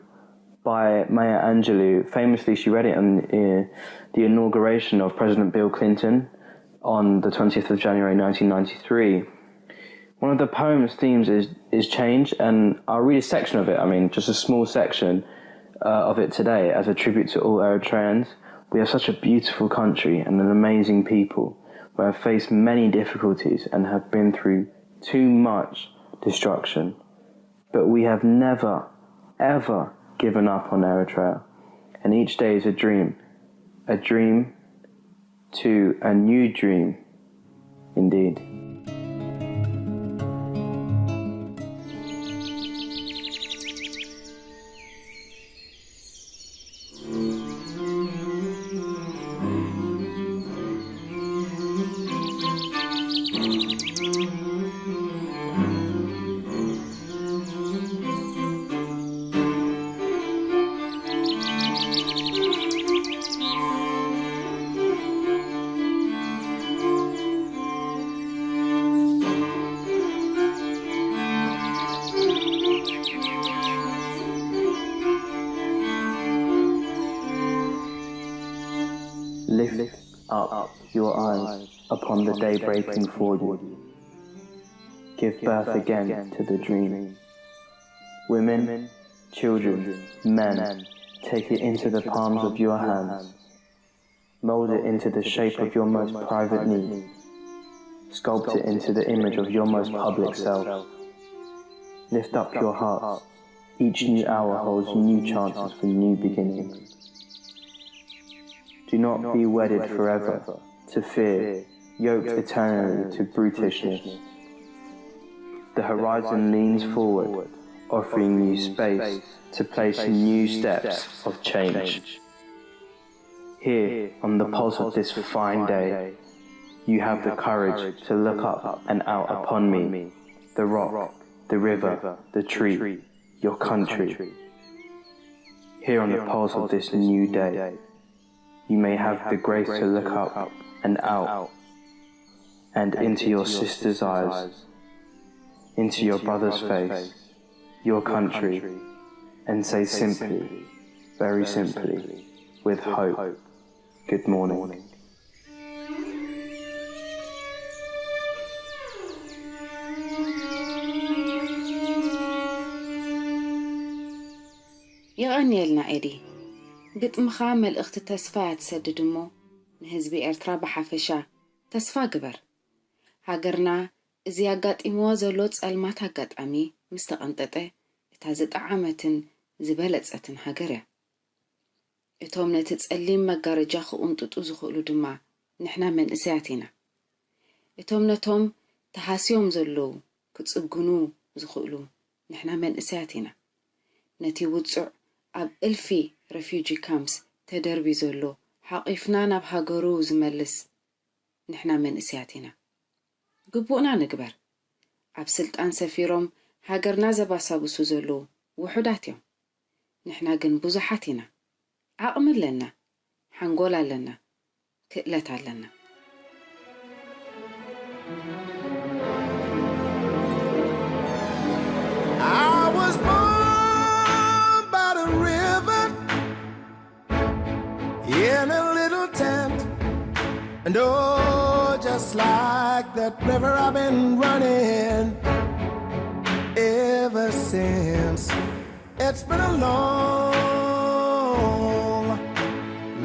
by Maya Angelou. Famously, she read it on uh, the inauguration of President Bill Clinton on the twentieth of January nineteen ninety-three. One of the poem's themes is, is change, and I'll read a section of it, I mean, just a small section uh, of it today as a tribute to all Eritreans. We have such a beautiful country and an amazing people who have faced many difficulties and have been through too much destruction. But we have never, ever given up on Eritrea. And each day is a dream, a dream to a new dream indeed. Lift up your eyes upon the day breaking for you. Give birth again to the dream. Women, children, men, take it into the palms of your hands. Mold it into the shape of your most private need. Sculpt it into the image of your most public self. Lift up your hearts. Each new hour holds new chances for new beginnings. Do not be wedded forever to fear, yoked eternally to brutishness. The horizon leans forward, offering you space to place new steps of change. Here, on the pulse of this fine day, you have the courage to look up and out upon me, the rock, the river, the tree, your country. Here on the pulse of this new day, you may have the grace to look up and out and into your sister's eyes, into your brother's face, your country, and say simply, very simply, with hope, "Good morning." የቐንየልና ኤዲ። ግጥምኻ መልእኽቲ ተስፋ እያ ትሰድድ እሞ ንህዝቢ ኤርትራ ብሓፈሻ ተስፋ ግበር። ሃገርና እዚ ኣጋጢምዋ ዘሎ ጸልማት ኣጋጣሚ ምስ ተቐንጠጠ እታ ዝጠዓመትን ዝበለጸትን ሃገር እያ። እቶም ነቲ ጸሊም መጋረጃ ክቕንጥጡ ዝኽእሉ ድማ ንሕና መንእሰያት ኢና። እቶም ነቶም ተሃስዮም ዘለዉ ክጽግኑ ዝኽእሉ ንሕና መንእሰያት ኢና። ነቲ ውጹዕ ኣብ እልፊ ረፊጂ ካምፕስ ተደርብዩ ዘሎ ሓቒፍና ናብ ሃገሩ ዝመልስ ንሕና መንእሰያት ኢና። ግቡእና ንግበር። ኣብ ስልጣን ሰፊሮም ሃገርና ዘባሳብሱ ዘለዉ ውሑዳት እዮም። ንሕና ግን ብዙሓት ኢና። ዓቕሚ ኣለና፣ ሓንጎል ኣለና፣ ክእለት ኣለና። I was born by the river in a little tent. And oh, just like that river, I've been running ever since. It's been a long,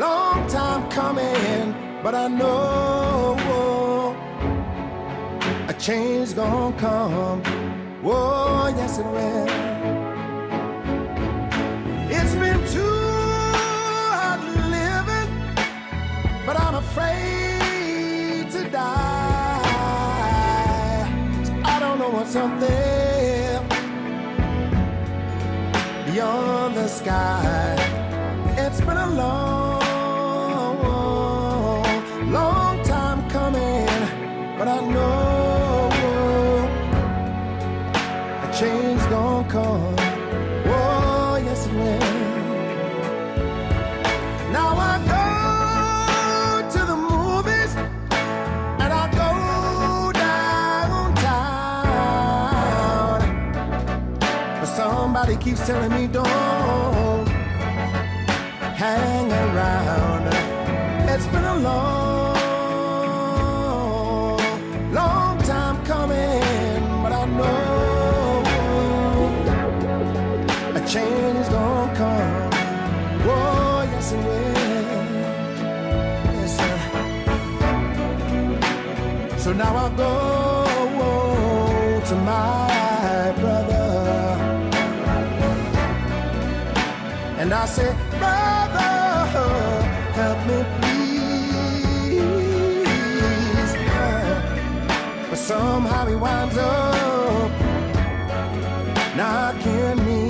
long time coming, but I know a change gonna come. Oh, yes, it will. It's been too hard living, but I'm afraid to die. I don't know what's up there beyond the sky. It's been a long, long time coming, but I know a change gonna come. Oh, yes, it will. Now I go to the movies and I go downtown, but somebody keeps telling me don't hang around. It's been a long, long time coming, but I know a change is gonna come. Oh, yes, it will. Yes, sir. So now I go to my brother and I say, brother, help me please. But somehow he winds up knocking me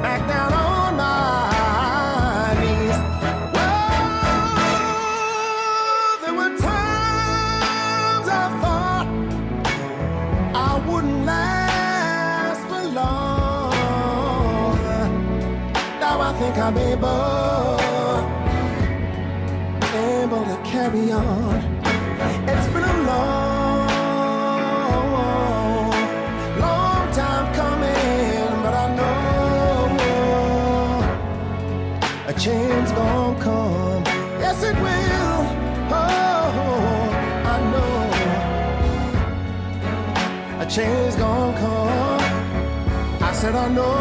back down on my knees. Well, there were times I thought I wouldn't last for long. Now I think I'm able, able to carry on. It's been a long, long time coming, but I know a change gonna come. Yes, it will. Oh, I know a change gonna come. I said I know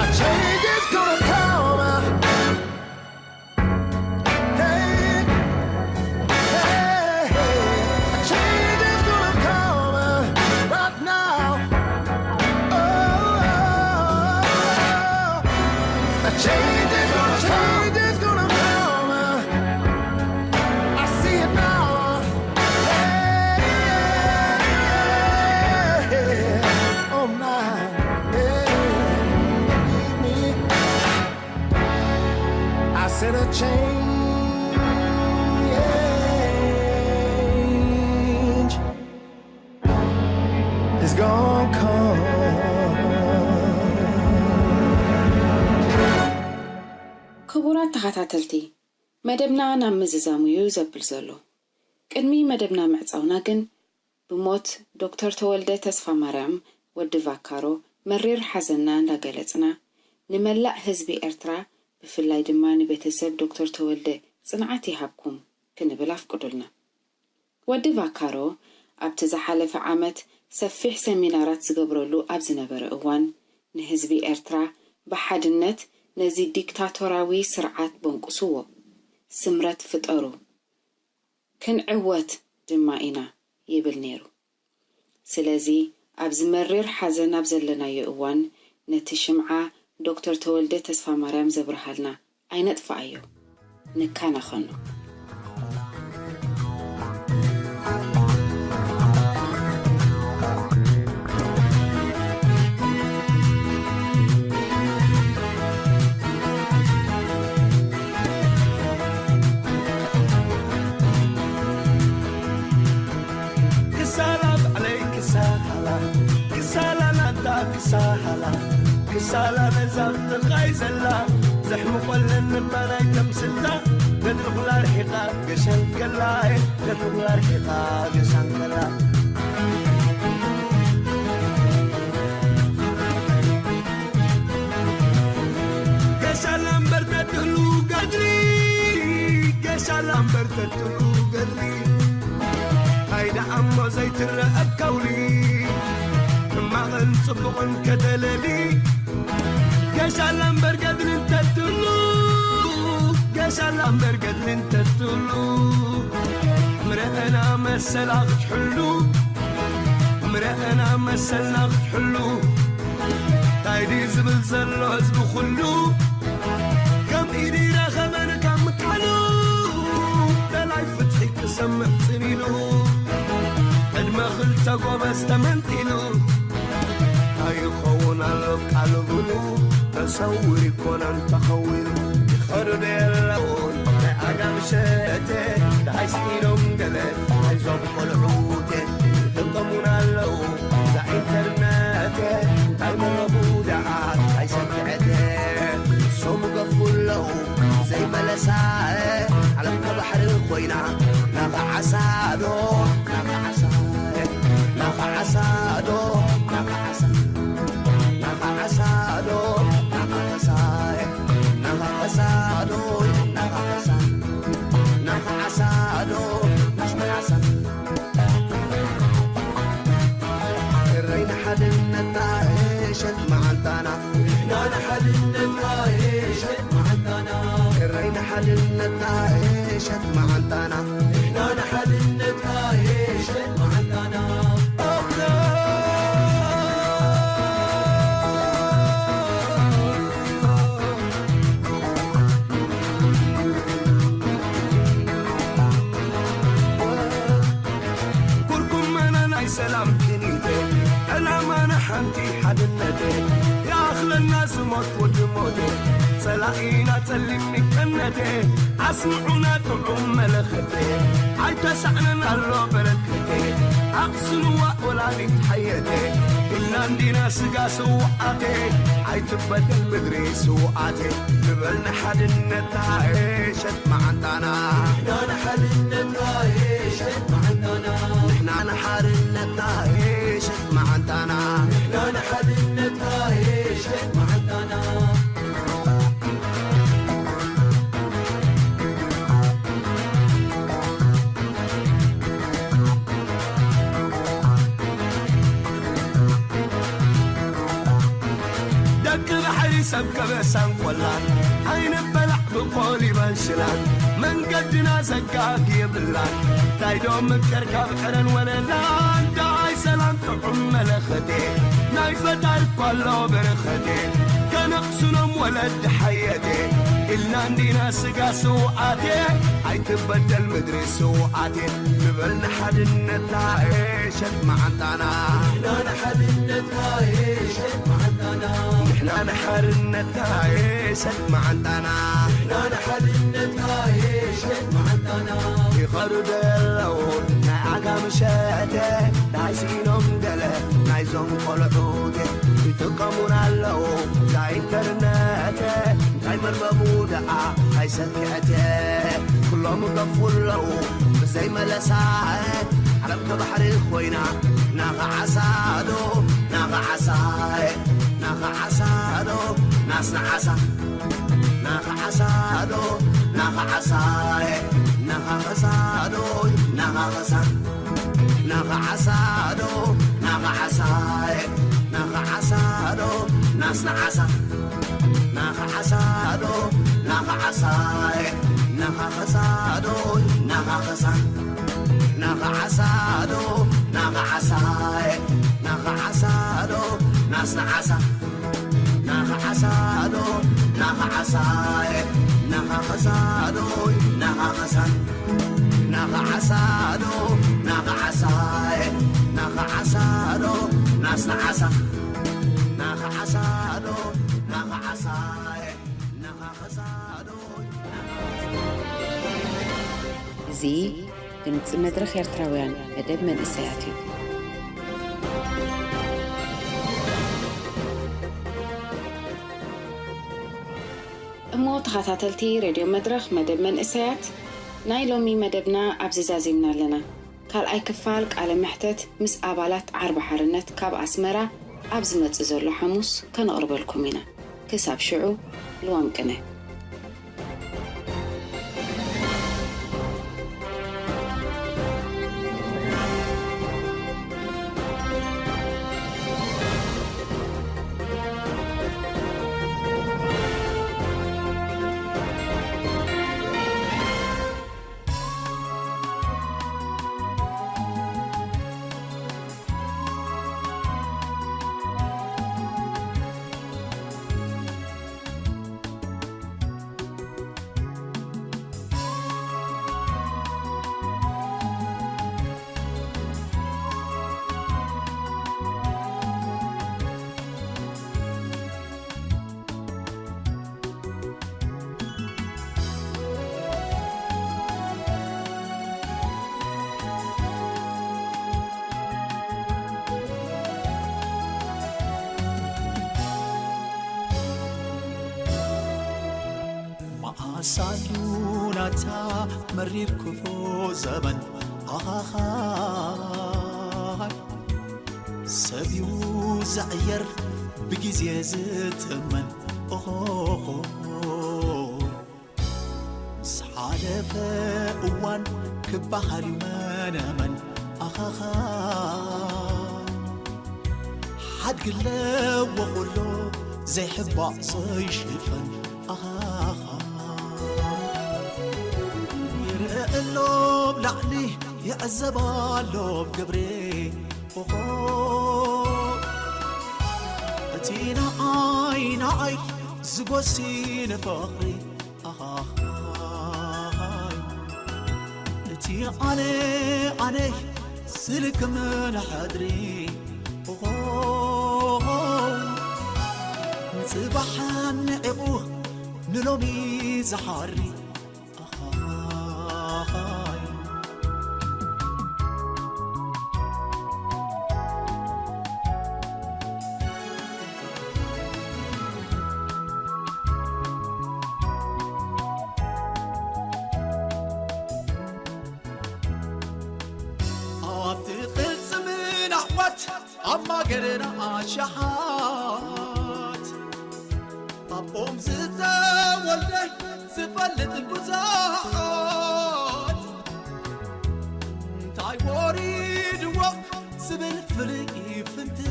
a change is gonna come. Hey, hey, hey, a change is gonna come right now. Oh, a change is gonna, change is gonna come. I see it now. ክቡራት ተኸታተልቲ፣ መደብና ናብ ምዝዛሙ እዩ ዘብል ዘሎ። ቅድሚ መደብና ምዕጻውና ግን፣ ብሞት ዶክተር ተወልደ ተስፋማርያም፣ ወዲ ቫካሮ፣ መሪር ሓዘንና እንዳገለጽና፣ ንመላእ ህዝቢ ኤርትራ፣ ብፍላይ ድማ ንቤተሰብ ዶክተር ተወልደ ጽንዓት ይሃብኩም ክንብል ኣፍቅዱልና። ወዲ ቫካሮ ኣብቲ ዝሓለፈ ዓመት ሰፊሕ ሰሚናራት ዝገብረሉ ኣብ ዝነበረ እዋን፣ ንህዝቢ ኤርትራ ብሓድነት ነዚ ዲክታቶራዊ ስርዓት ቦንቁስዎ፣ ስምረት ፍጠሩ፣ ክንዕወት ድማ ኢና ይብል ነይሩ። ስለዚ ኣብዚ መሪር ሓዘን ኣብ ዘለናዮ እዋን ነቲ ሽምዓ ዶክተር ተወልደ ተስፋማርያም ዘብርሃልና ኣይነጥፍኣዮ፣ ንከናኸኖ። ክሳላ ባዕለይ ክሳላ፣ ክሳላ ናታ ክሳላ፣ ክሳላ ነዛ ብጥቓይ ዘላ፣ ዘሕምቆለን እባ ናይ ተምስላ፣ ገድሪ ኩላ ርሒቓ ገሻን ከላ፣ ገድሪ ኩላ ርሒቓ ገሻን ከላ። ገሻላ እምበር ተትህሉ ገድሪ፣ ገሻላ እምበር ተትህሉ ገድሪ፣ እንታይ ደኣ እሞ ዘይትረአ ከውሊ፣ ሕማቕን ጽቡቕን ከተለሊ፣ ገሻላ እምበር ገድሊ እንተትህሉ፣ ገሻላ እምበር ገድሊ እንተትህሉ፣ ምረአና መሰላ ክትሕሉ፣ ምረአና መሰልና ክትሕሉ፣ እንታይ ድዩ ዝብል ዘሎ ህዝቢ ኩሉ፣ ከም ኢዱ ይረኸበን ካብ ምክሓሉ፣ ደላይ ፍትሒ ክሰምዕ ጽን ኢሉ፣ ዕድመ ክልተ ጎበዝ ተመንጢሉ፣ ኣይኸውን ኣሎ ቃል ብሉ፣ ተሰዊሩ ይኮነን ተኸዊሉ፣ ይኸዱ ዶ የለውን ናይ ዓጋመ ሸተ፣ ደሃይ ስኢኖም ገለ፣ ኣይዞም ቆልዑተ፣ ይጥቀሙና ኣለዉ፣ እዛ ኢንተርነተ፣ እንታይ መረቡ ደኣ፣ እንታይ ሰክዐተ፣ ንሶም ይገፉ ኣለዉ፣ ዘይመለሳ፣ ዓለም ከባሕሪ ኮይና፣ ናኻ ዓሳ ዶ፣ ናኻ ዓሳ፣ ናኻ ዓሳ ዶ፣ ናኻ ዓሳ፣ ናኻ ዓሳ ዶ፣ ናኻ ዓሳ፣ ናኻ ዓሳ ዶ፣ ናኻ ዓሳ፣ ናኻ ዓሳ ዶ፣ ናኻ ዓሳ። እረይ ንሓድነትና፣ እሸት መዓንጣና። ንሕና ንሓድነትና፣ እሸት መዓንጣና። እረይ ንሓድነትና፣ እሸት መዓንጣና። ንሕና ንሓድነትና፣ እሸት መዓንጣና። ኩርኩመና ናይ ሰላም ኪኒተ፣ ዕላማና ሓንቲ ሓድነተ፣ ይኣኽለና ዝሞት ወዲ ሞተ፣ ጸላኢና ጸሊም ሚቀነተ፣ ኣስምዑና ጥዑም መለኸተ፣ ኣይተሳዕነን ኣሎ በረከተ፣ ኣቕስንዋ ወላዲት ሓየተ፣ ኢልና እንዲና ስጋ ስውኣተ፣ ኣይትበደል ምድሪ ስውኣተ፣ ንበል ንሓድነትና እሸት መዓንጣና። ንሕና ንሓድነትና እሸት መዓንጣና። ንሕና ንሓድነትና እሸት መዓንጣና። ንሕና ንሓድነትና እሸት መዓንጣና። ደቂ ባሕሪ ሰብ ከበሳን ቆላን፣ ኣይንበላዕ ብቆሊባን ሽላን፣ መንገድና ዘጋግ የብላን። እንታይ ዶ ምቀር ካብ ዕረን ወለላን፣ ደኣይ ሰላም ጥዑም መለኸቴ፣ ናይ ፈጣሪ እኳ ኣሎ በረኸቴ፣ ከነቕስኖም ወለዲ ሓየቴ፣ ኢልና እንዲና ስጋ ስውኣቴ፣ ኣይትበደል ምድሪ ስውኣቴ፣ ንበል ንሓድነትና እሸት መዓንጣና። ንሕና ንሓድነትና እሸት መዓንጣና። ንሕና ንሓድነትና እሸት መዓንጣና። ንሕና ንሓድነትና እሸት መዓንጣና። ይኸዱ ዶ የለውን ናይ ምሸተ ናይ ስኢኖም ገለ ናይዞም ቆልዑት ይጥቀሙና ኣለዉ። እዛ ኢንተርነት እንታይ መርበቡ ደኣ ኣይሰክዐት። ኩሎም ገፉ ኣለዉ ብዘይ መለሳ። ዓለም ከባሕሪ ኮይና ናኻ ዓሳ ዶ ናኻ ዓሳ፣ ናኻ ዓሳ ዶ ናስና ዓሳ፣ ናኻ ዓሳ ዶ ናኻ ዓሳ፣ ናኻ ኸሳ ዶ ናኻ ኸሳ፣ ናኻ ዓሳ ዶ ናኻ ዓሳ፣ ናኻ ዓሳ ዶ ናስና ዓሳ፣ ናኻ ዓሳ ዶ ናኻ ዓሳ፣ ናኻ ኸሳ ዶ ናኻ ኸሳ፣ ናኻ ዓሳ ዶ ናኻ ዓሳ፣ ናኻ ዓሳ ዶ ናስና ዓሳ፣ ናኻ ዓሳ ዶ ናኻ ዓሳ፣ ናኻ ኸሳ ዶ ናኻ ኸሳ፣ ናኻ ዓሳ ዶ ናኻ ዓሳ፣ ናኻ ዓሳ ዶ ናስና ዓሳ፣ ናኻ ዓሳ ዶ ናኻ ዓሳ፣ ናኻ ኸሳ ዶ ናኻ ኸሳ። እዚ ድምጺ መድረኽ ኤርትራውያን መደብ መንእሰያት እዩ። እሞ ተኸታተልቲ ሬድዮ መድረኽ መደብ መንእሰያት፣ ናይ ሎሚ መደብና ኣብዚ ዛዚምና ኣለና። ካልኣይ ክፋል ቃለ መሕተት ምስ ኣባላት ዓርቢ ሓርነት ካብ ኣስመራ ኣብ ዝመጽእ ዘሎ ሓሙስ ከነቕርበልኩም ኢና። ክሳብ ሽዑ፣ ልዋም ቅነ። መዓስ ኣሉ ናታ መሪር ክፉ ዘበን ኣኻኻይ ሰብ እዩ ዝዕየር ብግዜ ዝጥመን ኦሆሆ ምስ ሓለፈ እዋን ክበሃል እዩ መነመን ኣኻኻይ ሓድጊ ኣለዎ ኩሉ ዘይሕባእ ዘይሽፈን ኣኻኻይ ይርእ ኣሎ ብላዕሊ ይዕዘብ ኣሎ ብግብሪ ኦሆ እቲ ንዓይ ንዓይ ዝጎሲ ንፍቕሪ ኣኻኻይ እቲ ኣነ ኣነ ስልክም ንሕድሪ ኦሆ ንጽባሕ ንዒቑ ንሎሚ ዝሓሪ ኣኻኻይ ኣብቲ ቅልጽምን ኣሕዋት ኣብ ማገርና ኣሻሓት ኣቦም ዝተወልደ ዝፈልጥ ብዙሓት እንታይ ወሪድዎ ዝብል ፍርቂ ፍንትት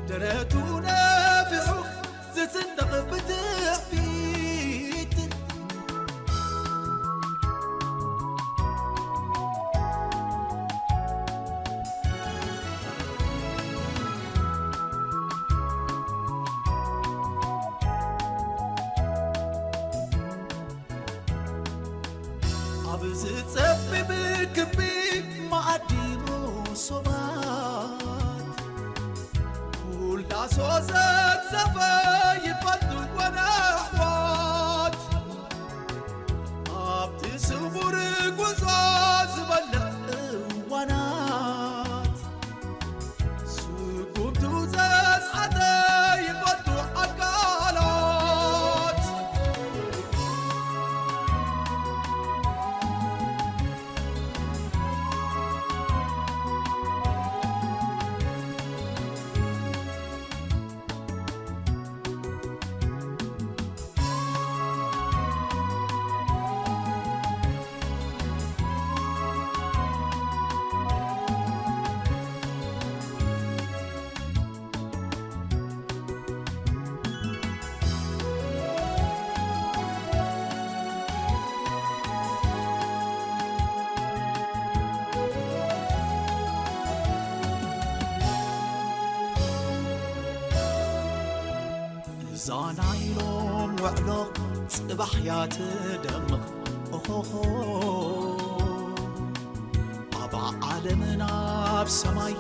ደረቱ ነፊሑ ዝስንጥቕ ብትዕቢት ኣብ ዝጸቢብ ክቢ መኣዲ መሶባት ኩልዳሶ ዘግዘፈ ይፈልጥዎ ነሕዋት ኣብቲ ስውር ጉዞ ዛና ኢሎም ውዕሎ ጽባሕ እያ ትደምቕ። ኦሆሆ፣ ኣብ ዓለምን ኣብ ሰማይ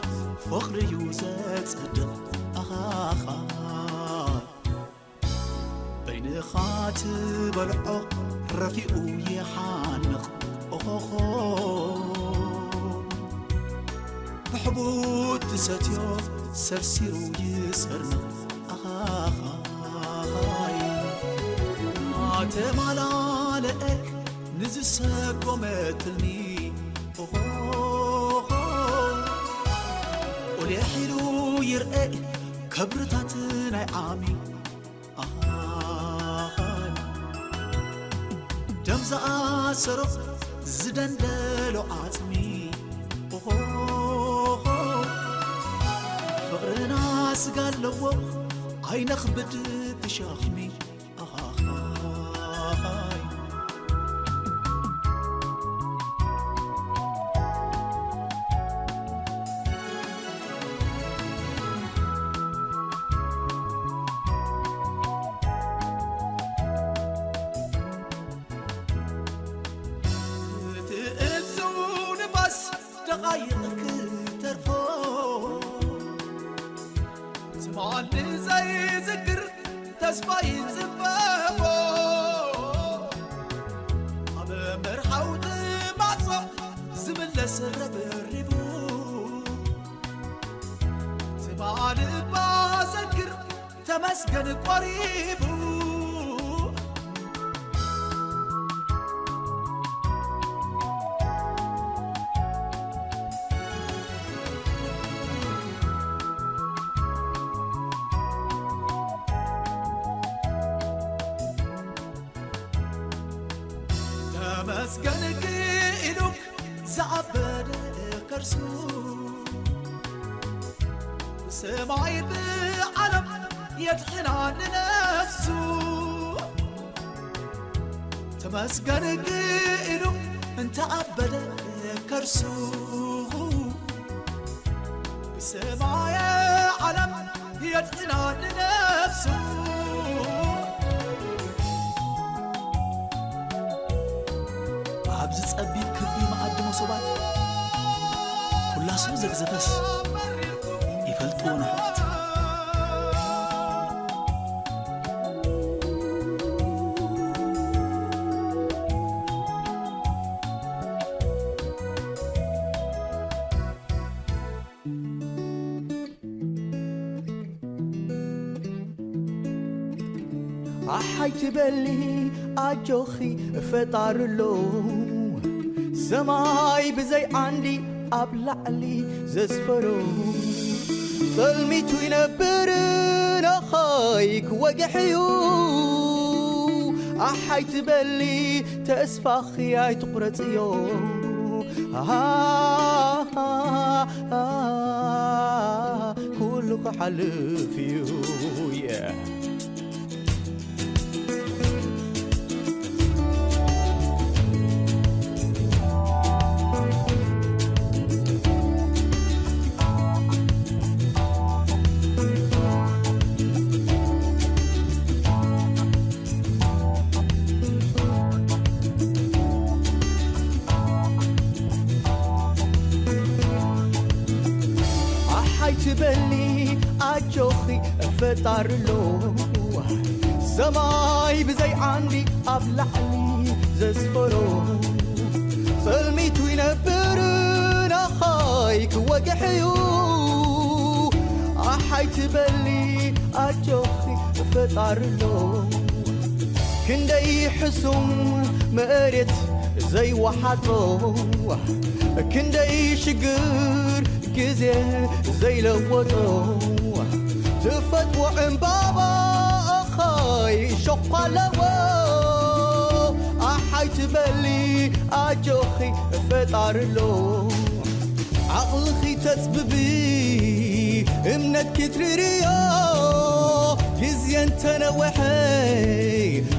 ፍቕሪ እዩ ዘጸድቕ። ኣኻኻ፣ በይንኻ ትበልዖ ረፊኡ ይሓንቕ። ኦሆሆ፣ ብሕቡት ትሰትዮ ሰርሲሩ ይሰርንቕ። ኣኻኻይ፣ ኣተማላለአ ንዝሰጎመ ትልሚ። ኦሆሆ፣ ቁሊሕ ኢሉ ይርአ ከብርታት ናይ ዓሚ። ኣሃሃይ፣ ደም ዝኣሰሮ ዝደንደሎ ዓጽሚ። ኦሆሆ፣ ፍቕርና ስጋ ኣለዎ ኣይነኽብድ ብሸኽሚ። ኣሃሃይ፣ እቲ እሱ ንፋስ ደቓይቕ ክትተርፎ፣ ትማሊ ዘይዝክር ተስፋ ይጽበቦ። ኣብ መርሓውቲ ማዕጾ ዝምለስ ረብሪቡ፣ ትማሊ እባ ዘክር ተመስገን ቆሪቡ። ተመስገን ክኢሉ ዝኣበደ ከርሱ፣ ብሰማይ ብዓለም የድሕና ንነፍሱ። ተመስገን ክኢሉ እንተኣበደ ከርሱ፣ ብሰማየ ዓለም የድሕና ንነፍሱ። ኣብዚ ጸቢብ ክቢ መኣዲ መሶባት፣ ኩላ ስም ዘግዘፈስ ይፈልጥዎ ንሕዋት። ኣሓይ ትበሊ ኣጆኺ ፈጣሪ ኣሎ፣ ሰማይ ብዘይ ዓንዲ ኣብ ላዕሊ ዘስፈሮ። ጸልሚቱ ይነብር፣ ነኸይ ክወግሕ እዩ። ኣሓይ ትበሊ ተስፋኺ ኣይትቑረጽዮ። ኣሃ፣ ኩሉ ክሓልፍ እዩ። Yeah። ኣሓይ ትበሊ ኣጆኺ ፈጣሪ ኣሎ፣ ሰማይ ብዘይ ዓንዲ ኣብ ላዕሊ ዘስፈሮ። ጸልሚቱ ይነብር፣ ናኸይ ክወግሕ እዩ። ኣሓይ ትበሊ ኣጆኺ ፈጣሪ ኣሎ። ክንደይ ሕሱም መሬት ዘይወሓጦ፣ ክንደይ ሽግር ግዜ ዘይለወጦ፣ ትፈጥዎ ዕምባባ ኣኸይ ሸኳ ኣለዎ። ኣሓይ ትበሊ ኣጆኺ ፈጣሪ ኣሎ። ዓቕልኺ ተጽብቢ፣ እምነትኪ ትርርዮ፣ ግዜ እንተነወሐ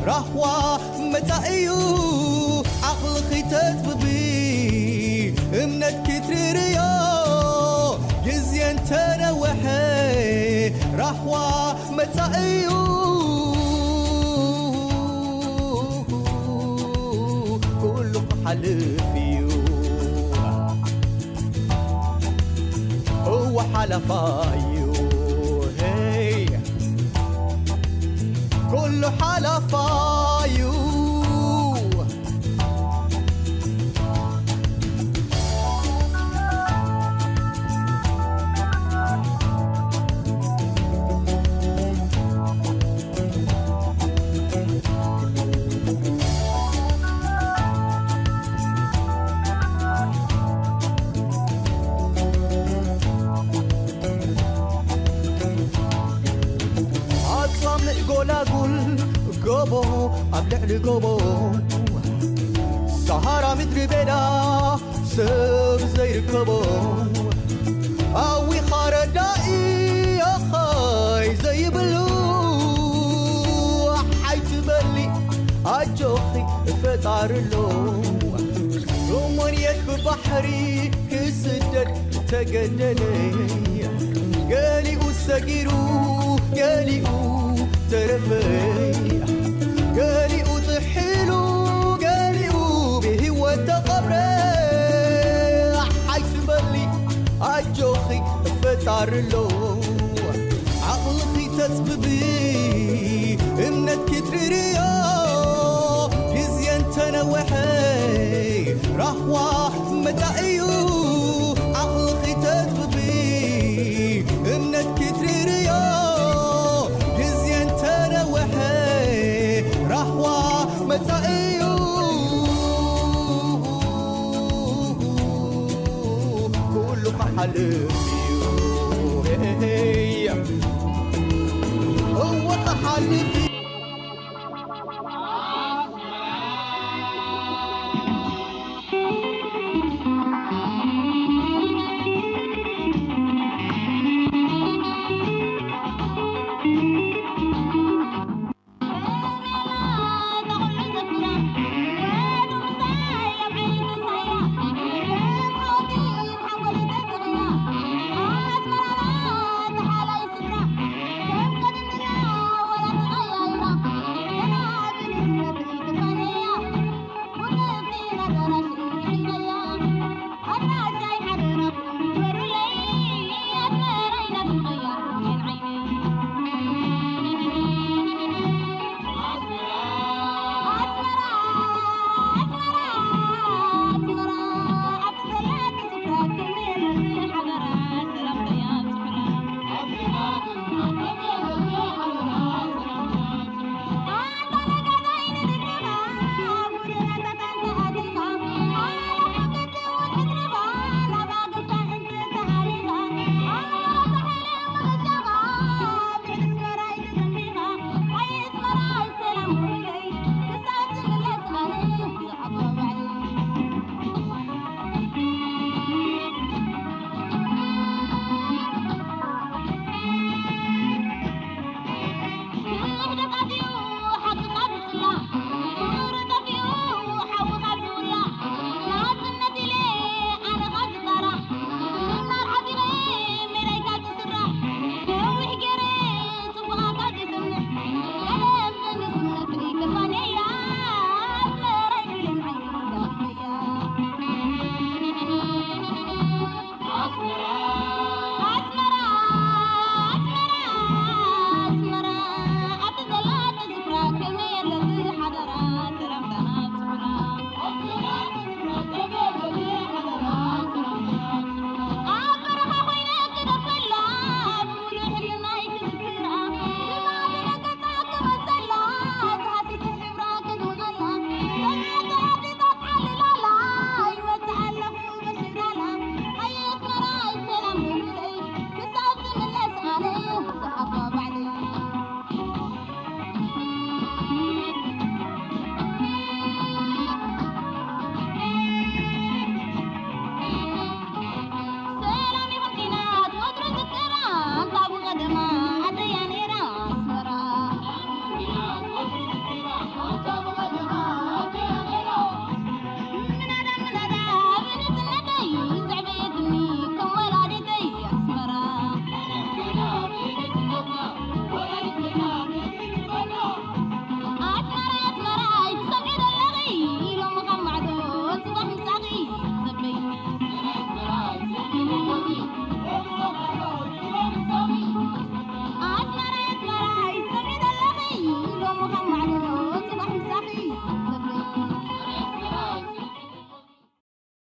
ራህዋ መጻኢ'ዩ። ዓቕልኺ ተጽብቢ፣ እምነትኪ ትርርዮ፣ ግዜ እንተነወሐ ራህዋ መጻኢ'ዩ። ክሓልፍ እዩ። እወ ሓላፋ እዩ። ሄይ፣ ኩሉ ሓላፋ እዩ። ኣብ ጻምእ ጎላጉል ጎቦ፣ ኣብ ልዕሊ ጎቦ ሰሃራ ምድሪ በዳ ሰብ ዘይርከቦ፣ ኣዊኻ ረዳኢ ኣኻይ ዘይብሉ፣ ሓይትበሊ ኣጆኺ ፈጣሪ ኣሎ። እሞንየት ብባሕሪ ክስደድ ተገደለ። ገሊኡ ሰጊሩ፣ ገሊኡ ተረፈ። ገሊኡ ጥሒሉ፣ ገሊኡ ብህይወት ተቐብረ። ሓይትበሊ ኣጆኺ ፈጣሪ ኣሎ። ዓቕልኺ ተጽብቢ፣ እምነትኪ ትርርዮ። ግዜ እንተነወሐ ራህዋ መጻኢዩ። ዓቕልኺ ተጽብቢ፣ እምነትኪ ትርርዮ። ግዜ እንተነወሐ ራህዋ መጻኢዩ። ኩሉ ክሓልፍ እዩ። እወ ክሓልፍ